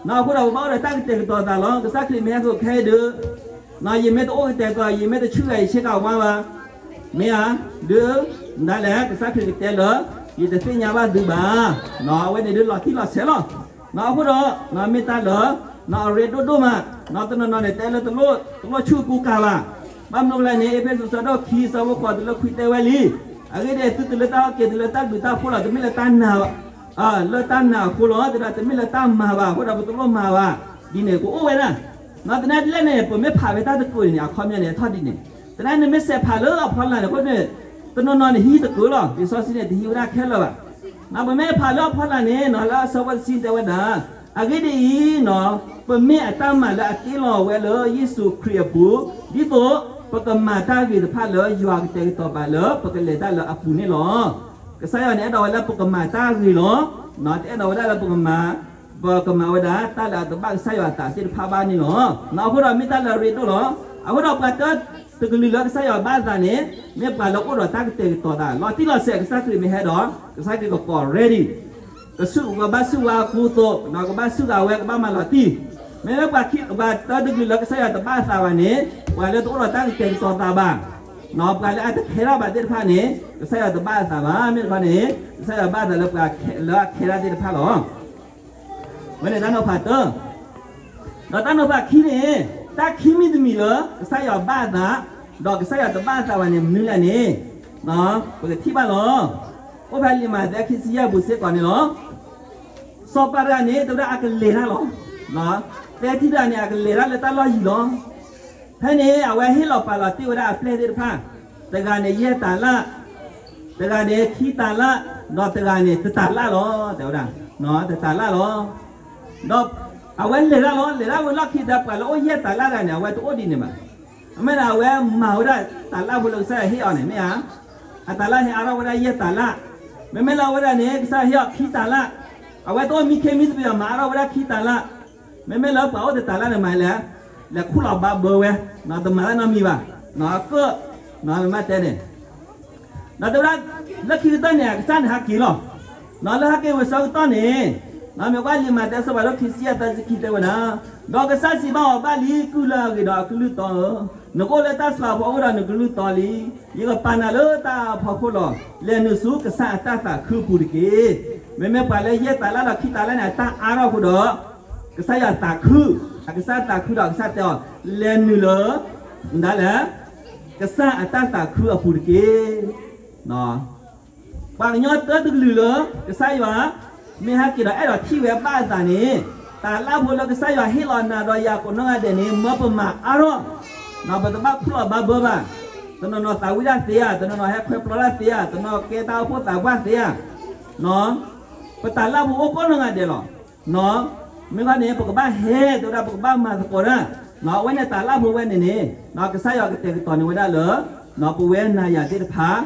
အဃိဒီးပဘၣ်အိၣ်ဒီးတၢ်ကတဲာ်ကတီၤသးလီၤ. ကစၢ်ခရံာ်မ့ၢ်ဟဲသိးခဲအံၤဒုး, ယမ့ၢ်တအိၣ်ကတဲာ်ကတီၤ ယမ့ၢ်တဆူၣ်ဂၤယဆ့ကၤဝါဘၣ်, မ့ၢ်ဧါ, ဒုး, ဒ်လဲၣ် ကစၢ်ခရံာ်ကတဲလၢ ယတသ့ၣ်ညါဘၣ်သုဘၣ်. အဝဲန့ၣ်ဒုးလီၤတံၢ်လီၤဆဲးလီၤ. အဃိဒီး မ့ၢ်တၢ်လၢ အရ့ဒိၣ်ဒိၣ်မး, တနီၤနီၤန့ၣ် တဲလၢ တလိၣ်ဆူၣ်ကူကၤဘၣ်. ဘၣ်မနုၤလဲၣ်န့ၣ် အ့းဖ့းစူး အဆၢဒိၣ်ခံ အဆၢဖိဃိးတုၤလၢခွံတဲဝဲလံ. အဂ့ၢ်ဒ်အံၤ, သုတုၤလၢတၢ်ဟီၣ်က့ၤ တုၤလၢတၢ်ဘျုးတၢ်ဖှိၣ်လီၤ. တမ့ၢ်လၢတၢ်နာ် လၢတၢ်နာ်အဃိလီၤ. တဲဒၣ်တမ့ၢ်လၢတၢ်မၤဘၣ်အဃိဒီး ပတလိၣ်မၤဘၣ်. ဒ်န့ၣ်ကအိၣ်ဝဲဒၣ်. သနာ်ဒ်လဲၣ်န့ၣ် ပမ့ၢ်ဖးဝဲတၢ်တကိးန့ၣ် အခီပညီန့ၣ် ထီၣ်ဒ်န့ၣ်. သနာ်နမ့ၢ်စဲးဖးလၢအဖီလာ်န့ၣ်အဃိန့ၣ်, တနီၤနီၤန့ၣ်ဟံးတကိးလီၤ. လံာ်စီဆှံန့ၣ် တဟံးဝဲဒၣ်ခဲလၢာ်ဘၣ်. ပမ့ၢ်ဖးလၢအဖီလာ်န့ၣ် လၢအဆၢဖိတဆံတဲဝဲဒၣ်, အဂ့ၢ်ဒ်အံၤ, ပမ့ၢ်အတၢ်မၤလၢအတ့လီၤဝဲလၢယ့ၣ်ၡူးခရံာ်အပူၤ, ဒ်သိးပကမၤတၢ်ဂ့ၤတဖၣ်လၢယွၤကတဲာ်ကတီၤပာ်လၢပကလဲၤတၢ်လၢအပူၤန့ၣ်လီၤ. ကစၢ်ယွၤန့ၣ်အဲၣ်ဒိးဝဲလၢပကမၤတၢ်ဂ့ၤလီၤ. တအဲၣ်ဒိးဝဲဒၣ်လၢပကမၤ, ပကမၤဝဲဒၣ်တၢ်လၢအတဘၣ်ကစၢ်ယွၤအသးသ့ၣ်တဖၣ်ဘၣ်န့ၣ်လီၤ. အဃိဒီးမ့ၢ်တၢ်လၢအရ့ဒိၣ်လီၤ. အဃိဒီးပှၤတၢတကလုာ်လၢကစၢ်ယွၤဘၣ်အသးန့ၣ်, မ့ၢ်ပှၤလၢအိၣ်ဒီးတၢ်ကတဲာ်ကတီၤသး လီၤတံၢ်လီၤဆဲး ကစၢ်ခရံာ်မ့ၢ်ဟဲဒီး, ကစၢ်ခရံာ်ကကိး ready ကစူၢ်ကဘၣ်စူၢ်ဝဲအကူအသိး, ကဘၣ်စူၢ်က့ၤဝဲ ကဘၣ်မၤလီၤတံၢ်. မ့မ့ၢ်ပှၤတၢတကလုာ်လၢကစၢ်ယွၤတဘၣ်အသးဘၣ်န့ၣ်, ပှၤလၢတအိၣ်ဒီးတၢ်ကတဲာ်ကတီၤသးဘၣ်, ပှၤလၢအတခဲထီၣ်ဘၣ်သ့ၣ်တဖၣ်န့ၣ်, ကစၢ်ယွၤတဘၣ်အသးဘၣ်. မ့ၢ်တခီန့ၣ်, ကစၢ်ယွၤဘၣ်အသးလၢပှၤလၢအခဲဒၣ်သ့ၣ်တဖၣ်လီၤ. ဝဲန့ၣ်တၢ်နီၤဖးတၢ, ဒီးတၢ်နီၤဖးခံန့ၣ်, တၢ်ခံမံၤတမံၤလၢ ကစၢ်ယွၤဘၣ်အသး, ဒီးကစၢ်ယွၤတဘၣ်အသးဘၣ်န့ၣ် မနုၤလဲၣ်န့ၣ်, ပကထံၣ်ဘၣ်လီၤ. အိၣ်ဖဲလံာ်မးသဲခံဆံယဲၢ်အပူၤစ့ၢ်ကီးန့ၣ်လီၤ. စီၤပၤတဂၤန့ၣ် တဲဝဲဒၣ်အကလဲၤတၢ်လီၤ. သဲထံတဂၤန့ၣ် အကလဲၤတၢ်လၢတၢ်လီၢ်ယံၤလီၤ. ဖဲန့ၣ် အဝဲဟ့ၣ်လီၤပာ်လီၤတ့ၢ်ဝဲဒၣ်အပျဲၢ်သ့ၣ်တဖၣ်, တဂၤန့ၣ်ယဲၢ်တၤလၣ်, တဂၤန့ၣ်ခံတၤလၣ်, ဒီးတဂၤန့ၣ်တတၤလၣ်လီၤ. တဲဝဲဒၣ်, တတၤလၣ်လီၤ. ဒီးအဝဲလဲၤတၢ်လီၤ, လဲၤတၢ်ဝံၤလီၢ်ခံဒီး ပှၤလၢအိၣ်ယဲၢ်တၤလၣ်တဂၤန့ၣ် အဝဲတအိၣ်ဒ်န့ၣ်ဘၣ်. အမ့ၢ်ဒၣ်အဝဲမၤဝဲဒၣ်တၤလၣ်ဖိလၢကစၢ်ယွၤဟ့ၣ်အီၤန့ၣ် မ့ၢ်ဧါ, အတၤလၣ်ဟဲအါထီၣ်ဝဲဒၣ်ယဲၢ်တၤလၣ်, မ့မ့ၢ်လၢအဝဲဒၣ်န့ၣ် ကစၢ်ယွၤဟ့ၣ်အီၤခံတၤလၣ်, အဝဲတအိၣ်မံခ့မံသပ့ၤဘၣ် မၤအါထီၣ်ဝဲဒၣ်ခံတၤလၣ်, မ့မ့ၢ်လၢပှၤအိၣ်တတၤလၣ်န့ၣ်မၤလဲၣ်, လဲၤခူၣ်လီၤဘါဘၢဝဲ, တမၤတၢ်နီတမံၤဘၣ်, အကၢၣ်, မ့ၢ်ဘၣ်တဲန့ၣ် ဒီးတဲဝဲဒၣ် လၢခံကတၢၢ်န့ၣ် ကစၢ်န့ၣ်ဟးက့ၤလီၤ. နီၢ်လၢဟဲက့ၤဝံၤဆၢကတီၢ်န့ၣ်, နီၢ်မ့ၢ်ကွၢ်လံာ်မးသဲအဆၢဖးဒိၣ်ခံဆံယဲၢ်သၢဆံခံတဲဝဲဒၣ်, ဒီးကစၢ်စံးဘၣ်အီၤ, ဘၣ်လံကုၢ်လၢအဂ့ၤဒီးအကလုၢ်တီဧၢ, နကအိၣ်လၢတၢ်ဆှးအဖီခိၣ်ဒီးနကလုၢ်တီလံ. ယကပာ်နၤလၢတၢ်အါအဖီခိၣ်လီၤ. လဲၤနုာ်ဆူကစၢ်အတၢ်သးခုအပူၤတက့ၢ်. မ့မ့ၢ်ပှၤလၢယဲၢ်တၤလၣ်ဒီးခံတၤလၣ်န့ၣ် အတၢ်အါထီၣ်အဃိဒီး ကစၢ်ယွၤသးခု, အကစၢ်သးခုဒီးကစၢ်တဲအီၤ, လဲၤနုာ်လၢ ဒ်လဲၣ် ကစၢ်အတၢ်သးခုအပူၤတက့ၢ်. ပှၤကညီတၢတကလုာ်လၢ ကစၢ်ယွၤ မ့ၢ်ဟဲက့ၤဒီးအဲၣ်ဒိးထံၣ်ဝဲဘၣ်အသးန့ၣ်, တၤလၣ်ဖိလၢကစၢ်ယွၤဟ့ၣ်လီၤနၤဒီးယၤကိးနီၢ်ဂၤဒဲးန့ၣ် မၢပမၤအါထီၣ်, ပတဘၣ်ခူၣ်လီၤဘါဘၢဘၣ်. တနီၤနီၤသးဝံၣ်တၢ်သ့ဧါ, တနီၤနီၤဟဲခွဲပျီတၢ်သ့ဧါ, တနီၤကဲတၢ်အိၣ်ဖှိၣ်သးပှၢ်သ့ဧါ, ပတၤလၣ်ဖိအိၣ်ကိးနီၢ်ဂၤဒဲးလီၤ. မ့ၢ်ခီန့ၣ် ပကဘၣ်ဟဲ တဲဝဲဒၣ် ပကဘၣ်မၤသကိးတၢ်, အဝဲန့ၣ်တၤလၣ်ဖိဝဲန့ၣ်န့ၣ် ကစၢ်ယွၤကတဲာ်ကတီၤန့ၢ်ဝဲဒၣ်လၢ ပဝဲနၤယၤသ့ၣ်တဖၣ်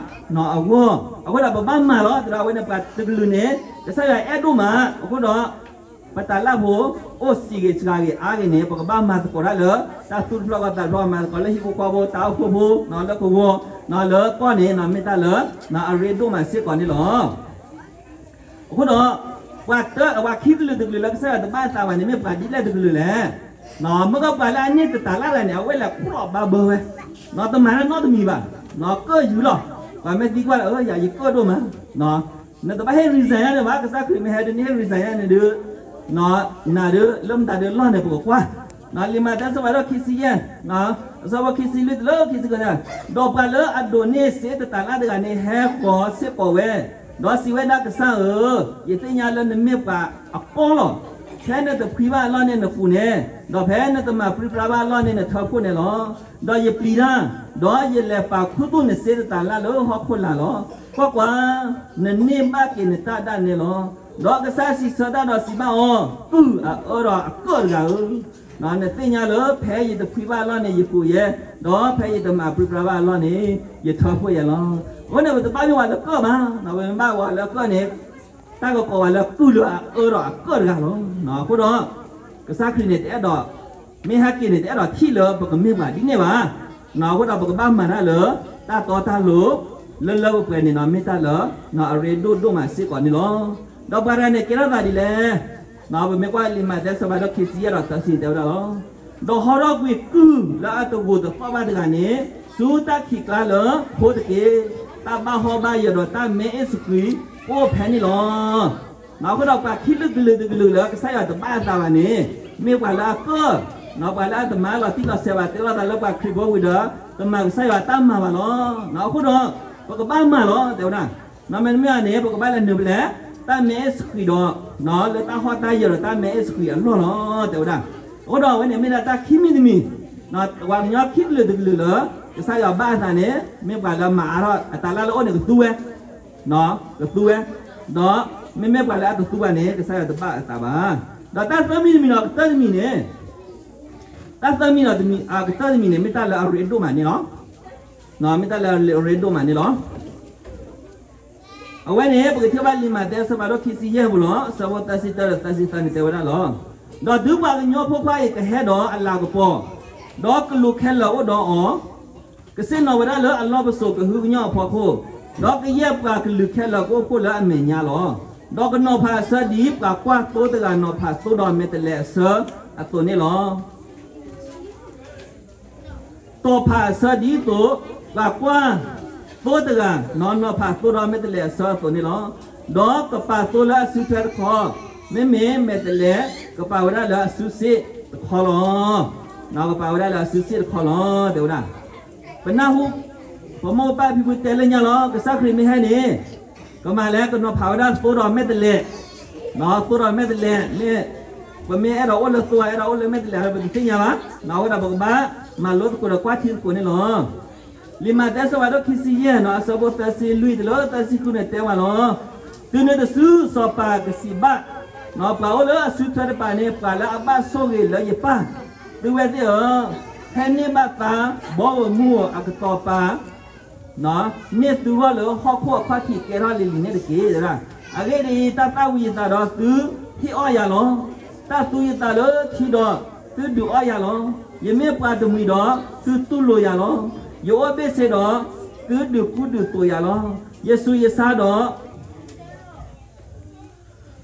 အဂီၢ်, အဃိဒီးပဘၣ်မၤလီၤ. တဲဝဲဒၣ် အဝဲန့ၣ်ပှၤတကလုာ်န့ၣ် ကစၢ်ယွၤအဲၣ်ဒိၣ်မး, အဃိဒီး ပတၤလၣ်ဖိ အိၣ်စံးဂ့ၤစှၤဂ့ၤအါဂ့ၤန့ၣ် ပကဘၣ်မၤသကိးတၢ်လၢ တၢ်သူၣ်တဖျၢၣ်ကီၢ်သးတဖျၢၣ်, မၤသကိးလၢဟံၣ်ဖိဃီဖိ, တၢ်အိၣ်ဖှိၣ်ဖိ, လၢကဝီၤ, လၢကီၢ်န့ၣ် မ့ၢ်တၢ်လၢ အရ့ဒိၣ်မးစ့ၢ်ကီးန့ၣ်လီၤ. အဃိဒီး ပှၤတၢ ပှၤခံကလုာ်တကလုာ်လၢကစၢ်ယွၤတဘၣ်အသးဘၣ်န့ၣ် မ့ၢ်ပှၤဒ်လဲၣ်တကလုာ်လဲၣ်. မ့ၢ်ကီးပှၤလၢအန့ၢ်တတၤလၣ်တဂၤန့ၣ် အဝဲလဲၤခူၣ်လီၤဘါဘၢဝဲ, တမၤတၢ်နီတမံၤဘၣ်, ကၢၣ်ယူၤလီၤ. ပှၤမ့ၢ်သံကွၢ်ဒီး ယၤယကၢၣ်ဒိၣ်မး, နတဘၣ်ဟ့ၣ် resign ယါန့ၣ်ဘၣ်, ကစၢ်ခရံာ်မ့ၢ်ဟဲဒုးနဟ့ၣ် resign ယါန့ၣ်ဒုး နၤဒုး လၢမတၤဒုးလီၢ်န့ၣ် ပကကွၢ်. လံာ်မးသဲအဆၢဖးဒိၣ်ခံဆံယဲၢ် အဆၢဖိခံဆံလွံၢ်တုၤလၢခံဆံဃုန့ၣ်, ဒီးပှၤလၢအဒိးန့ၢ်စ့တတၤလၣ်တဂၤန့ၣ် ဟဲဃီၤစ့ၢ်ကီးဝဲ, ဒီးစံးဝဲဒၣ်, ကစၢ်ဧၢ, ယသ့ၣ်ညါလၢနမ့ၢ်ပှၤအကီလီၤ. ဖဲနတဖှံဘၣ်အလီၢ်န့ၣ်နပူၤန့ၣ်, ဒီးဖဲနတမၤပြံပြါဘၣ်အလီၢ်န့ၣ်နထၢဖှိၣ်န့ၣ်လီၤ. ဒီးယပျံၤတၢ်, ဒီးယလဲၤပာ်ခူသူၣ်နစ့တတၤလၣ်လၢဟီၣ်ခိၣ်လာ်လီၤ. ကွၢ်ကွၢ်, နန့ၢ်ဘၣ်က့ၤနတၢ်ဒၣ်နဲလီၤ. ဒီးကစၢ်စံးဆၢတၢ်ဒီးစံးဘၣ်အီၤ, ကုၢ်အအၢဒီးအကၢၣ်တဂၤဧၢ, နသ့ၣ်ညါလၢဖဲယတဖှံဘၣ်အလီၢ်န့ၣ် ယပူၤယဲ, ဒီးဖဲယတမၤပြံပြါဘၣ်အလီၢ်န့ၣ် ယထၢဖှိၣ်ယဲလီၤ. အဃိန့ၣ် ပတဘၣ်မ့ၢ်ပှၤလၢကၢၣ်ဘၣ်, ပမ့ၢ်ဘၣ်ပှၤလၢကၢၣ်န့ၣ် တၢ်ကကိးပှၤလၢကုၢ်လၢအအၢဒီးအကၢၣ်တဂၤလီၤ. အဃိဒီး ကစၢ်ခရံာ်န့ၣ်တအဲၣ်ဒိး, မ့ၢ်ဟဲက့ၤန့ၣ် တအဲၣ်ဒိးထံၣ်လၢပကမ့ၢ်ပှၤဒ်န့ၣ်ဘၣ်. အဃိဒီးပကဘၣ်မၤတၢ်လၢ တၢ်တီတၢ်လိၤ လၢလၢပှဲၤပှဲၤန့ၣ် မ့ၢ်တၢ်လၢ အရ့ဒိၣ်ဒိၣ်မးစ့ၢ်ကီးန့ၣ်လီၤ. ဒီးပှၤတဂၤန့ၣ် ကဲထီၣ်သးဒ်လဲၣ်. ပမ့ၢ်ကွၢ်လံာ်မးသဲအဆၢဖးဒိၣ်ခံဆံယဲၢ်ဒီးသၢဆံန့ၣ် တဲဝဲဒၣ်လီၤ. ဒီးဟီထီၣ်ကွံာ်ကုၢ်လၢအတဂိာ်တသီၣ်ဘၣ်တဂၤန့ၣ် ဆူတၢ်ခံးကျါလၢဖိတက့ၢ်. တၢ်ဘၣ်ဟီၣ်ဘၣ်ယၢၤဒီးတၢ်မဲအ့ၣ်စကွံး အိၣ်ဖဲန့ၣ်လီၤ. အဃိဒီးပှၤခံကလုာ်တကလုာ်လၢကစၢ်ယွၤတဘၣ်အသးဘၣ်န့ၣ် မ့ၢ်ပှၤလၢအကၢၣ်, ပှၤလၢအတမၤလီၤတံၢ်လီၤဆဲးဘၣ်, တဲလိာ်သးလၢပှၤခရံာ်ဖိဝံၤဒီး တမၤကစၢ်ယွၤတၢ်မၤဘၣ်လီၤ. အဃိဒီး ပကဘၣ်မၤလီၤ တဲဝဲဒၣ်. မ့တမ့ၢ်န့ၣ် ပကဘၣ်လဲၤနုာ်ဖဲလဲၣ်, တၢ်မဲအ့ၣ်စကွံးဒီး လၢတၢ်ဟီၣ်တၢ်ယၢၤဒီးတၢ်မဲအ့ၣ်စကွံးအလီၢ်လီၤ တဲဝဲဒၣ်. အဃိဒီးအဝဲန့ၣ်မ့ၢ်ဒၣ်တၢ်ခံမံၤတမံၤ, ပှၤကညီခံကလုာ်တကလုာ်လၢ ကစၢ်ယွၤဘၣ်အသးန့ၣ် မ့ၢ်ပှၤလၢမၤအါထီၣ်အတၤလၣ်လၢအအိၣ်န့ၣ်ကသူဝဲ ကသူဝဲ, ဒီးမ့မ့ၢ်ပှၤလၢအတသူဘၣ်န့ၣ် ကစၢ်ယွၤတဘၣ်အသးဘၣ်. ဒီးတၢ်သၢမံၤတမံၤဒီးကတၢၢ်တမံၤန့ၣ်, တၢ်သၢမံၤဒီးကတၢၢ်တမံၤန့ၣ် မ့ၢ်တၢ်လၢအရ့ဒိၣ်မးန့ၣ်လီၤ. မ့ၢ်တၢ်လၢအရ့ဒိၣ်မးန့ၣ်လီၤ. အဝဲန့ၣ် ပကထံၣ်ဘၣ်လံာ်မးသဲအဆၢဖးဒိၣ်ခံဆံယဲၢ်ပူၤလီၤ. အဆၢဖိသၢဆံတၢဒီးသၢဆံသၢန့ၣ်တဲဝဲဒၣ်လီၤ. ဒီးတုၤပှၤကညီဖိခွါအံၤကဟဲဒီးအလၤကပီၤ, ဒီးကလူးခဲလၢာ်အိၣ်ဒီးအီၤ, ကစ့ၣ်နီၤဝဲဒၣ်လၢအလီၢ်ပစိာ်ကဟုကညီၢ်အဖီခိၣ်, ဒီးကယဲၢ်ပှၤကလုးခဲလၢာ်ကအိၣ်ဖှိၣ်လၢအမဲာ်ညါလီၤ. ဒီးကနီၤဖးအဆၢဒ်ပှၤကွၢ်သိတဂၤနီၤဖးသိဒီးမဲာ်တဲးလဲးအဆၢအသိးန့ၣ်လီၤ. တီၤဖးအဆၢဒ်သိး ပှၤကွၢ်သိတဂၤ နီၤဖးသိဒီးမဲာ်တဲးလဲးအဆၢအသိးန့ၣ်လီၤ. ဒီးကပာ်သိလၢအစုထွဲတခီ, မ့မ့ၢ်မဲာ်တဲးလဲး ကပာ်ဝဲဒၣ်လၢအစုစ့ၣ်တခီလီၤ. ကပာ်ဝဲဒၣ်လၢအစုစ့ၣ်တခီလီၤ တဲဝဲဒၣ်. ပနၢ်ဟူ ပမိၢ်ပၢ်ဖံဖုတဲလၢညါလီၤ, ကစၢ်ခရံာ်မ့ၢ်ဟဲန့ၣ် ကမၤလဲၣ် ကနီၤဖးဝဲဒၣ်သိဒီးမဲာ်တဲးလဲး, သိဒီးမဲာ်တဲးလဲး, မ့ၢ် ပမ့ၢ်အဲၣ်ဒိးအိၣ်လၢသိ အဲၣ်ဒိးအိၣ်လၢမဲာ်တဲးလဲး ပတသ့ၣ်ညါဘၣ်. အဃိဒီးပကဘၣ်မၤလိသကိးဒီးကွၢ်ထံသကိးန့ၣ်လီၤ. လံာ်မးသဲအဆၢဖးဒိၣ်ခံဆံယဲၢ် အဆၢဖိသၢဆံလွံၢ်တုၤလၢသၢဆံဃုန့ၣ်တဲဝဲလီၤ. တုၤနုၤတစု စီၤပၤကစံးဘၣ် ပှၤအိၣ်လၢအစုထွဲတပၤန့ၣ် ပှၤလၢအဘၣ်ဆိၣ်ဂ့ၤလၢယပၢ်, သုဝဲသ့ၣ်ဧၢ, ဖဲန့ၢ်ဘၣ်သါ ဘီဧိၤမုၢ်ဧိၤအကတီၤပၤ န့ၢ်သုဂီၢ်လၢဟီၣ်ခိၣ်အခီၣ်ထံးကဲထီၣ်လံၤလံၤန့ၣ်တက့ၢ်. အဂ့ၢ်ဒ်အံၤ, တၢ်သၣ်ဝံၤယသးဒီးသုဟ့ၣ်အီၣ်ယၤလီၤ. တၢ်သူယသးလၢထံဒီးသုဒုးအီၣ်ယၤလီၤ. ယမ့ၢ်ပှၤတမှံၤဒီးသုတူၢ်လိာ်ယၤလီၤ. ယအိၣ်ဘ့ၣ်ဆ့ဒီးသုဒုးကူဒုးသိးယၤလီၤ. ယဆူးယဆါဒီး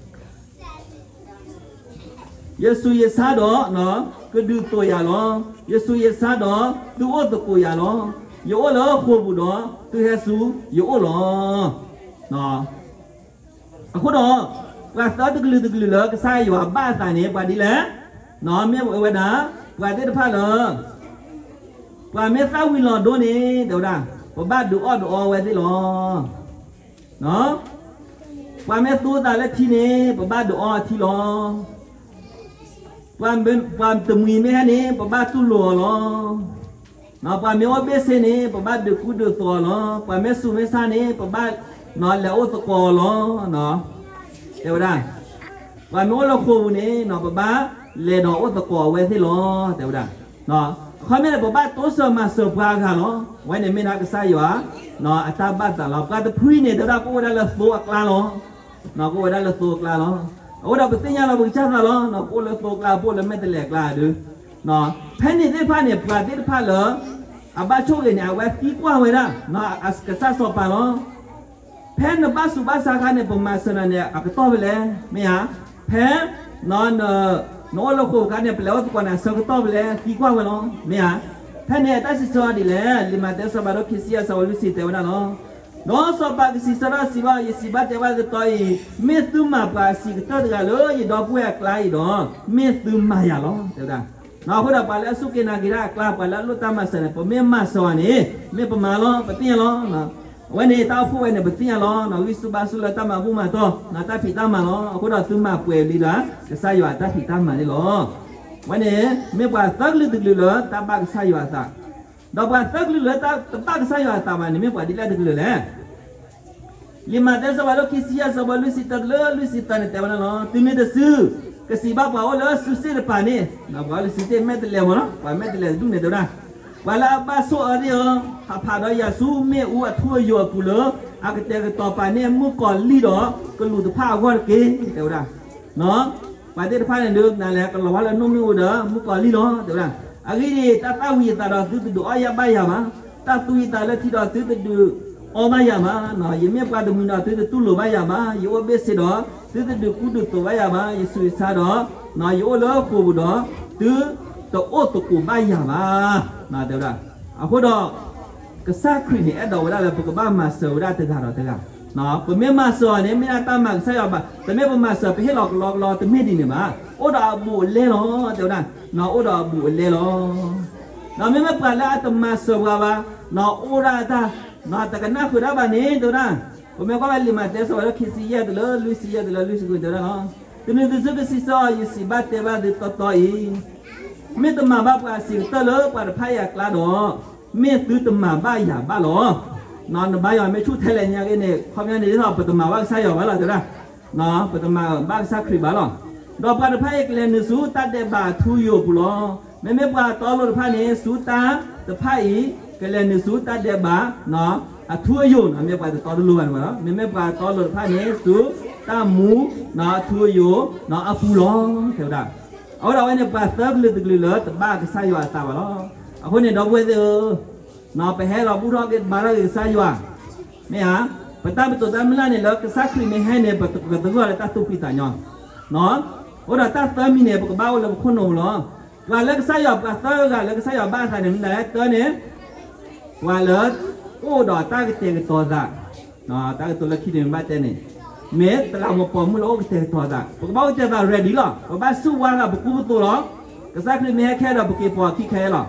ယဆူးယဆါဒီး ကဒုးသိးယၤလီၤ. ယဆူးယဆါဒီးသုအိၣ်သကိးယၤလီၤ. ယအိၣ်လၢဃိာ်ပူၤဒီး သုဟဲဆူယအိၣ်လီၤ. အဃိဒီး ပှၤသၢတကလုာ်တကလုာ်လၢကစၢ်ယွၤဘၣ်အသးန့ၣ် ပှၤဒ်လဲၣ်, မ့ၢ်ဝဲဒၣ် ပှၤသ့ၣ်တဖၣ်လၢ ပှၤမ့ၢ်သၣ်ဝံၤလီၤဒိန့ၣ် တဲဝဲဒၣ် ပဘၣ်ဒုးအီၣ်ဒုးအီဝဲသ့ၣ်လီၤ. ပှၤမ့ၢ်သူသးလၢထံန့ၣ် ပဘၣ်ဒုးအီအထံလီၤ. ပှၤတမှံၤမ့ၢ်ဟဲန့ၣ် ပဘၣ်တူၢ်လိာ်အီၤလီၤ. ပှၤမ့ၢ်အိၣ်ဘ့ၣ်ဆ့န့ၣ် ပဘၣ်ဒုးကူဒုးသိးအီၤလီၤ. ပှၤမ့ၢ်ဆူးမ့ၢ်ဆါန့ၣ် ပဘၣ်လဲၤအိၣ်သကိးအီၤလီၤ. တဲဝဲဒၣ် ပှၤမ့ၢ်အိၣ်လၢဃိာ်ပူၤန့ၣ် ပဘၣ်လဲၤဒီးအိၣ်သကိးအဝဲသ့ၣ်လီၤ တဲဝဲဒၣ်. အခီပညီန့ၣ် ပဘၣ်တိစၢၤမၤစၢၤပှၤအဂၤလီၤ. အဝဲန့ၣ်မ့ၢ်ဒၣ်ကစၢ်ယွၤ အတၢ်ဘၣ်သးလီၤ. ပှၤတဖုအံၤန့ၣ် တဲဝဲဒၣ်ကအိၣ်ဝဲဒၣ်လၢသိအကျါလီၤ. ကအိၣ်ဝဲဒၣ်လၢသိအကျါလီၤ. အဃိဒီးပသ့ၣ်ညါလီၤပကစၢ်သးလီၤ. ပအိၣ်လၢသိအကျါ ပအိၣ်လၢမဲာ်တဲးလဲးအကျါဒုး ဖဲန့ၣ်သ့ၣ်တဖၣ်န့ၣ် ပှၤသ့ၣ်တဖၣ်လၢ အဘၣ်ဆိၣ်ဂ့ၤန့ၣ် အဝဲသံကွၢ်ဝဲဒၣ် ကစၢ်စီၤပၤလီၤ. ဖဲနဘၣ်ဆူးဘၣ်ဆါအခါန့ၣ် ပမၤစၢၤနၤန့ၣ် အကတီၢ်ဖဲလဲၣ်, မ့ၢ်ဧါ. ဖဲ နအိၣ်လၢဃိာ်အခါန့ၣ် ပလဲၤအိၣ်သကိးနၤ ဆၢကတီၢ်ဖဲလဲၣ် သံကွၢ်ဝဲလီၤ, မ့ၢ်ဧါ. ဖဲန့ၣ်အတၢ်စံးဆၢအီၤဒ်လဲၣ်, လံာ်မးသဲအဆၢဖးဒိၣ်ခံဆံယဲၢ် အဆၢဖိလွံၢ်ဆံတဲဝဲဒၣ်လီၤ. ဒီးစီၤပၤကစံးဆၢထီၣ်စံးဘၣ်, ယစံးဘၣ်တဲဘၣ်သုတီအံၤ, မ့ၢ်သုမၤပှၤအဆံးကတၢၢ်တဂၤလၢယဒီပုၢ်ဝဲၢ်အကျါအံၤဒီး မ့ၢ်သုမၤယၤလီၤ တဲဝဲဒၣ်. အဃိဒီးပှၤလၢအစူၢ်က့ၤနာ်က့ၤတၢ်အကျါ ပှၤလၢအလိၣ်တၢ်မၤစၢၤန့ၣ် ပမ့ၢ်မၤစၢၤအီၤန့ၣ် မ့ၢ်ပမၤလီၤ ပသ့ၣ်ညါလီၤ. အဝဲန့ၣ်တၢ်အိၣ်ဖှိၣ်ဝဲန့ၣ် ပသ့ၣ်ညါလီၤ. ဂံၢ်ဆူၣ်ဘါဆူၣ်လၢတၢ်မၤဘူၣ်မၤတီၢ် တၢ်ဖံးတၢ်မၤလီၤ. အဃိဒီးသုမၤပှဲၤလံဒီး ကစၢ်ယွၤအတၢ်ဖံးတၢ်မၤန့ၣ်လီၤ. အဝဲန့ၣ် မ့ၢ်ပှၤသၢကလုာ်တကလုာ်လၢတၢ်ဘၣ်ကစၢ်ယွၤအသး, ဒီးပှၤသၢကလုာ်လၢတၢ်တဘၣ်ကစၢ်ယွၤအသးဘၣ်န့ၣ် မ့ၢ်ပှၤဒ်လဲၣ်တကလုာ်လဲၣ်. လံာ်မးသဲအဆၢဖးဒိၣ်ခံဆံယဲၢ် အဆၢဖိလွံၢ်ဆံတၢ တုၤမ့ၢ်တစု ကစံးဘၣ်ပှၤအိၣ်လၢစုစ့ၣ်တပၤန့ၣ်, ပှၤအိၣ်လၢစုစ့ၣ်မဲာ်တဲးလဲးမ့ၢ်နီၤ, ပှၤမဲာ်တဲးလဲးတဒူၣ်န့ၣ်တဲဝဲဒၣ်, ပှၤလၢအဘၣ်ဆိၣ်အၢသ့ၣ်ဧၢ, ဟးဖးဒီးယၤဆူမ့ၣ်အူအထူအယိာ်အပူၤလၢ အကတဲာ်ကတီၤပာ်န့ၢ်မုၣ်ကီၤလံၢ်ဒီးကလူးတဖၣ်အဂီၢ်တက့ၢ် တဲဝဲဒၣ်. ပှၤသ့ၣ်တဖၣ်န့ၣ်ဒုး နၤလဲၤကလီၤဝါလၢနိၣ်မ့ၣ်အူဒီးမုၣ်ကီၤလံၢ်လီၤ တဲဝဲဒၣ်. အဂ့ၢ်ဒ်အံၤ, တၢ်သၣ်ဝံၤယသးဒီးသုတဒုးအီၣ်ယၤဘၣ်ယၤဘၣ်, တၢ်သူယသးလၢထံဒီးသုတဒုးအီဘၣ်ယၤဘၣ်, ယမ့ၢ်ပှၤတမှံၤဒီးသုတတူၢ်လိာ်ဘၣ်ယၤဘၣ်, ယအိၣ်ဘ့ၣ်ဆ့ဒီး သုတဒုးကူဒုးသိးဘၣ်ယၤဘၣ်, ယဆူးယဆါဒီး ယအိၣ်လၢဃိာ်ပူၤဒီး သုတအိၣ်သကိးဘၣ်ယၤဘၣ် တဲဝဲဒၣ်. အဃိဒီး ကစၢ်ခရံာ်န့ၣ် အဲၣ်ဒိးဝဲဒၣ်လၢပကဘၣ်မၤစၢၤဝဲဒၣ်တဂၤဒီးတဂၤ, ပမ့ၢ်မၤစၢၤအီၤန့ၣ် မ့ၢ်ဒၣ်တၢ်မၤကစၢ်ယွၤဘၣ်, တမ့ၢ်ပမၤစၢၤပဟ့ၣ်လီၤကလီကလီ တမ့ၢ်ဒ်န့ၣ်ဘၣ်, အိၣ်ဒီးအဘူးအလဲလီၤ တဲဝဲဒၣ်, အိၣ်ဒီးအဘူးအလဲလီၤ. ဒီးမ့မ့ၢ်ပှၤလၢအတမၤစၢၤပှၤဘၣ်, အိၣ်ဒၣ်တၢ်, တကနၣ်ဃုာ်တၢ်ဘၣ်န့ၣ် တဲဝဲဒၣ်, ပမ့ၢ်ကွၢ်ဝဲလံာ်မးသဲအဆၢဖးဒိၣ်ခံဆံယဲၢ် တုၤလၢလွံၢ်ဆံယဲၢ် တုၤလၢလွံၢ်ဆံဃုာ် တဲဝဲဒၣ်လီၤ. တုၤနုၤတစုကစံးဆၢအီၤ, ယစံးဘၣ်တဲဘၣ်သုတီတီအံၤ, မ့ၢ်တမၤဘၣ်ပှၤအဆံးကတၢၢ်လၢပှၤတဖၣ်အံၤအကျါဒီး, မ့ၢ်သုတမၤဘၣ်ယၤဘၣ်လီၤ. နဘါယွၤမ့ၢ်ဆူၣ်ထဲလဲၣ်ညါက့န့ၣ် ခီပညီန့ၣ်ဒ်သိး ပတမၤဘၣ်ကစၢ်ယွၤဘၣ်လီၤ တဲဝဲဒၣ်, ပတမၤဘၣ်ကစၢ်ခရံာ်ဘၣ်လီၤ. ဒီးပှၤတဖၣ်အံၤကလဲၤနုာ်ဆူတၢ်ဒဲးဘးအထူအယိာ်အပူၤလီၤ. မ့မ့ၢ်ပှၤတီလိၤတဖၣ်န့ၣ် ဆူတၢ်တဖၣ်အံၤ ကလဲၤနုာ်ဆူတၢ်ဒဲးဘး အထူအယိာ်, မ့ၢ်ပှၤတတီတလိၤဘၣ်န့ၣ်ဘၣ်လီၤ. မ့မ့ၢ်ပှၤတီလိၤတဖၣ်န့ၣ် ဆူတၢ်မူ အထူအယိာ်အပူၤလီၤ တဲဝဲဒၣ်. အဃိဒီးအဝဲန့ၣ် ပှၤသၢကလုာ်တကလုာ်လၢတဘၣ်ကစၢ်ယွၤအသးဘၣ်လီၤ. အဃိန့ၣ် ဒီပုၢ်ဝဲၢ်သ့ၣ်ဧၢ, ပဟဲလီၤဘူၣ်ထီၣ်က့ၤဘါထီၣ်က့ၤကစၢ်ယွၤ, မ့ၢ်ဧါ, ပတၢ်ပတိာ်တၢ်မုၢ်လၢ်န့ၣ် လၢကစၢ်ခရံာ်မ့ၢ်ဟဲန့ၣ် ပကသဂၢၢ်လၢတၢ်သူၣ်ဖှံသးညီ, အဃိဒီးတၢ်သၢမံၤန့ၣ် ပကဘၣ်အိၣ်လၢပခိၣ်နူာ်ပူၤလီၤ. ပှၤလၢကစၢ်ယွၤ ပှၤသၢဂၤလၢကစၢ်ယွၤဘၣ်အသးန့ၣ် မ့ၢ်ဒၣ်လဲၣ်တၢ်န့ၣ် ပှၤလၢ အိၣ်ဒီးတၢ်ကတဲာ်ကတီၤသး, တၢ်ကတိၤလၢခံန့ၣ်မ့ၢ်ဘၣ်တဲန့ၣ်, မ့ၢ်သရၣ်မုၣ်ပိာ်မုၣ်လၢအိၣ်ကတဲာ်ကတီၤသး, ပကဘၣ်အိၣ်ကတဲာ်သး ready လီၤ. ပဘၣ်ဆူၣ်ဝါဂၤပကူပသိးလီၤ. ကစၢ်ခရံာ်မ့ၢ်ဟဲခဲဒီး ပက့ၤပိာ်အခံခဲအံၤလီ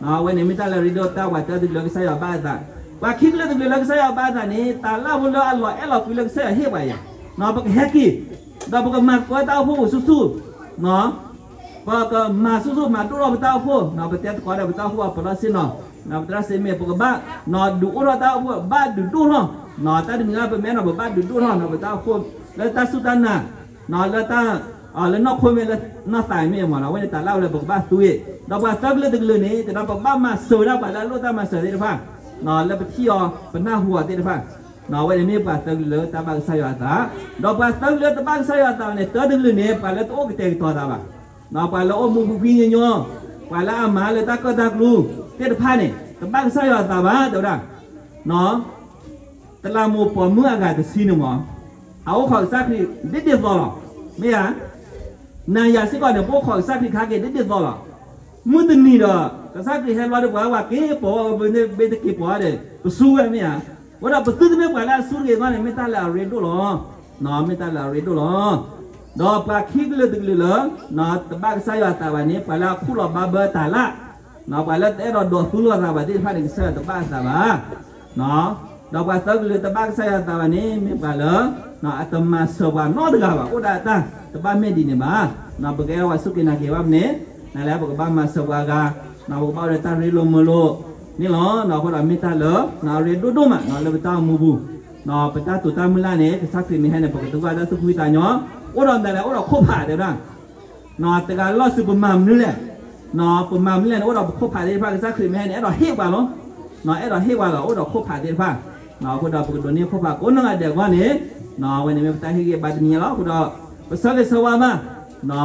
ၤ. အဝဲန့ၣ်မ့ၢ်တၢ်လၢအရ့ဒိၣ်တၢ် ပှၤသၢကလုာ်လၢကစၢ်ယွၤဘၣ်အသး, ပှၤခံကလုာ်တကလုာ်လၢကစၢ်ယွၤဘၣ်အသးန့ၣ် တၢ်လၢ်ဖိလၢအလီၤအဲၣ်လီၤကွံလၢကစၢ်ယွၤဟ့ၣ်ပှၤယၤ, ပကဟဲက့ၤ, ဒီးပကမၤသကိးတၢ်အိၣ်ဖှိၣ်ပူၤဆူၣ်ဆူၣ် ပကမၤဆူၣ်ဆူၣ် မၤဒိၣ်ထီၣ်ပတၢ်အိၣ်ဖှိၣ်, ပတဲသကိးဒီးပတၢ်အိၣ်ဖှိၣ်အပလီၢ်ဆ့ၣ်နီၤ, ပသရၣ်စ့မ့ၢ် ပကဘၣ်ဒုးအိၣ်ထီၣ်တၢ်အိၣ်ဖှိၣ် ဘၣ်ဒုးဒိၣ်ထီၣ်, တၢ်တမံၤလၢပမ့ၢ်နီၤ ပဘၣ်ဒုးဒိၣ်ထီၣ် ပတၢ်အိၣ်ဖှိၣ်လၢတၢ်စူၢ်တၢ်နာ် လၢတၢ် လၢနီၢ်ခိမ့ၢ်လၢနီၢ်သးမ့ၢ်မ့ၢ်နီၤ အဝဲန့ၣ်တၢ်လၢအဝဲလၢပကဘၣ်သူအံၤ ဒီးပှၤသၢကလုာ်တကလုာ်န့ၣ် တဒီးပကဘၣ်မၤစၢၤဝဲဒၣ်ပှၤလၢအလိၣ်တၢ်မၤစၢၤသ့ၣ်တဖၣ် လၢပထံၣ်အီၤ ပနၢ်ဟူအီၤသ့ၣ်တဖၣ် အဝဲန့ၣ်မ့ၢ်ပှၤသၢကလုာ်လၢတၢ်ဘၣ်ကစၢ်ယွၤအသး ဒီးပှၤသၢကလုာ်လၢတဘၣ်ကစၢ်ယွၤအသးန့ၣ် တၢတကလုာ်န့ၣ် ပှၤလၢတအိၣ်ကတဲာ်ကတီၤသးဘၣ် ပှၤလၢအိၣ်မူဖှံဖှံညီညီ ပှၤလၢအမၤလၢတၢ်ကၢၣ်တၢ်ကျူသ့ၣ်တဖၣ်န့ၣ် တဘၣ်ကစၢ်ယွၤအသးဘၣ် တဲဝဲဒၣ် တလးမူးပိာ်မုၣ်အဂၤတဆံန့ၣ်မ့ၢ် အအိၣ်ခိးကစၢ်ခရံာ်ဒ်ဒ်သိးလီၤ. မ့ၢ်ဧါ. နၤယၤစ့ၢ်ကီးန့ၣ် ပအိၣ်ခိးကစၢ်ခရံာ်ခါက့ၤဒ်ဒ်သိးလီၤ. မုၢ်တနံၤဒီး ကစၢ်ခရံာ်ဟဲလီၤဒီးပှၤ ပှၤက့ၤပိာ်ဝဲ ပမ့ၢ်တက့ၤပိာ်ဒီး ပစူၢ်ဝဲမ့ၢ်ဧါ. အဃိဒီးပသုတမ့ၢ်ပှၤလၢအစူၢ်တဂ့ၤအဂီၢ်န့ၣ် မ့ၢ်တၢ်လၢအရ့ဒိၣ်လီၤ. မ့ၢ်တၢ်လၢအရ့ဒိၣ်လီၤ. ဒီးပှၤခံကလုာ်တကလုာ်လၢ တဘၣ်ကစၢ်ယွၤအသးဘၣ်န့ၣ် ပှၤလၢအခူၣ်လီၤဘါဘၢတၢ်လၢ ပှၤလၢတအဲၣ်ဒိးဒိးသူလီၤသးဘၣ်သ့ၣ်တဖၣ်န့ၣ် ကစၢ်ယွၤတဘၣ်အသးဘၣ်. ဒီးပှၤသၢကလုာ်တဘၣ်ကစၢ်ယွၤအသးဘၣ်န့ၣ် မ့ၢ်ပှၤလၢ အတမၤစၢၤပှၤနီတဂၤဘၣ် အိၣ်ဒၣ်တၢ် တဘၣ်မ့ၢ်ဒ်န့ၣ်ဘၣ်. ပကအဲၣ်ဒိးပှၤစူၢ်က့ၤနာ်က့ၤဘၣ်မ့ၢ်န့ၣ် နလဲၣ် ပကဘၣ်မၤစၢၤပှၤဂၤ ပကဘၣ်အိၣ်ဒီးတၢ်ရ့လိာ်မုာ်လိာ်န့ၣ်လီၤ. အဃိဒီးမ့ၢ်တၢ်လၢ အရ့ဒိၣ်ဒိၣ်မး လၢပတၢ်အိၣ်မူပူၤ ပတၢ်တိာ်တၢ်မုၢ်လၢ်န့ၣ် ကစၢ်ခရံာ်မ့ၢ်ဟဲန့ၣ် ပကသဂၢၢ်တၢ်သူၣ်ဖှံသးညီ အိၣ်ဒီးမတၤလဲၣ် အိၣ်ဒီးခိၣ်ဖးတဲဝဲဒၣ် တဂၤလီၤစုပမၤမနုၤလဲၣ်. ပမၤမနုၤလဲၣ်န့ၣ် အိၣ်ဒီးပခိၣ်ဖးသ့ၣ်တဖၣ် ကစၢ်ခရံာ်မ့ၢ်ဟဲန့ၣ် အဲၣ်ဒိးဟ့ၣ်ပှၤလီၤ. အဲၣ်ဒိးဟ့ၣ်ပှၤလီၤ အိၣ်ဒီးခိၣ်ဖးသ့ၣ်တဖၣ်. အဃိဒီးပကဒိးန့ၢ်ခိၣ်ဖးကိးနီၢ်ဂၤဒဲးအဂီၢ်န့ၣ် အဝဲန့ၣ်မ့ၢ်ပတၢ်ဟ့ၣ်ဂံၢ်ဘါတနံၤညါလီၤ. အဃိဒီး ပဆၢဂ့ၤဆၢဝါဘၣ်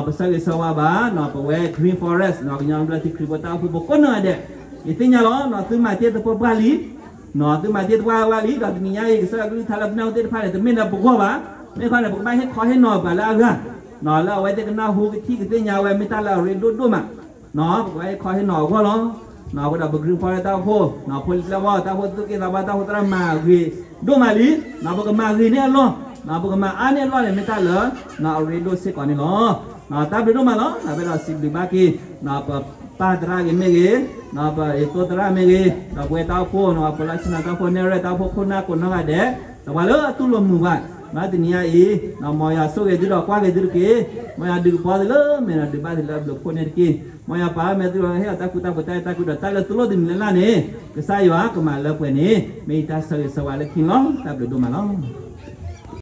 ပဆၢဂ့ၤဆၢဝါဘၣ် ပဝဲ Green Forest ကညီဘျၢထံခရံာ်ဖိတၢ်အိၣ်ဖှိၣ်ဖိကိးနီၢ်ဂၤဒဲး ယသ့ၣ်ညါလီၤ သုမၤတ့ၢ်သပှၢ်ပှၢ်လံ သုမၤတ့ၢ်သပှၢ်ပှၢ်လံ ဒီးတနံၤညါအံၤ ကစၢ်ယွၤကလုၢ်ကထါလၢပနၢ်ဟူသ့ၣ်တဖၣ်န့ၣ် တမ့ၢ်လၢပဂီၢ်ဘၣ်. မ့ၢ်ခီန့ၣ် ပကဘၣ်ဟ့ၣ်ခီဟ့ၣ်နီၤပှၤလၢအဂၤ လၢအဝဲသ့ၣ်ကနၢ်ဟူကထံၣ်ကသ့ၣ်ညါဝဲ မ့ၢ်တၢ်လၢအရ့ဒိၣ်ဒိၣ်မး ပကဘၣ်ဟ့ၣ်ခီဟ့ၣ်နီၤအဂီၢ်လီၤ. အဃိဒီးပ Green Forest တၢ်အိၣ်ဖှိၣ် ဖိလံၤပျဲၢ်ဘီၣ် တၢ်အိၣ်ဖှိၣ်သူၣ်က့သးပှၢ် တၢ်အိၣ်ဖှိၣ်သရၣ်မၤဂ့ၤဒိၣ်မးလံ ပကမၤဂ့ၤန့ၢ်အလီၢ် ပကမၤအါန့ၢ်အလီၢ်န့ၣ် မ့ၢ်တၢ်လၢ အရ့ဒိၣ်စ့ၢ်ကီးန့ၣ်လီၤ. တၢ်ဘျုးဒိၣ်မးလီၤ. ပအဲၣ်ဒိးစံးဘျုးဘၣ်က့ၤ ပပၢ်သရၣ်ဂ့ၤမ့ၢ်ဂ့ၤ ပအဲသိသရၣ်မ့ၢ်ဂ့ၤ ဒီးပဝဲတၢ်အိၣ်ဖှိၣ် ပလီၢ်ဆ့ၣ်နီၤတၢ်အိၣ်ဖှိၣ် နဲၣ်ရွဲၣ်တၢ်အိၣ်ဖှိၣ်ခိၣ်နၢ်ကိးနီၢ်ဂၤဒဲး ဒီးပှၤလၢအတူၢ်လိာ်မုာ်ဘၣ် တနံၤညါအံၤ မ်ယွၤဆိၣ်ဂ့ၤသုဒီးကွၢ်က့ၤသုတက့ၢ်. မ်ယွၤဒုးကပီၤသုလၢမဲာ်ဒီးဒုးဘၣ်သုလၢအဘျုးအဖှိၣ်န့ၣ်တက့ၢ်. မ်ယွၤပာ်လၢမဲာ်သုဒီးဟ့ၣ်အီၤတၢ်ကူတၢ်ဖိးတၢ်အဲၣ်တၢ်ကွံဒီးတၢ်လၢသုလိၣ်တမံၤလၢ်လၢ်န့ၣ် ကစၢ်ယွၤကမၤလၢပှဲၤန့ၣ် မ့ၢ်ယတၢ်ဆၢဂ့ၤဆၢဝါလၢခံန့ၣ်လီၤ. တၢ်ဘျုးဒိၣ်မးလီၤ.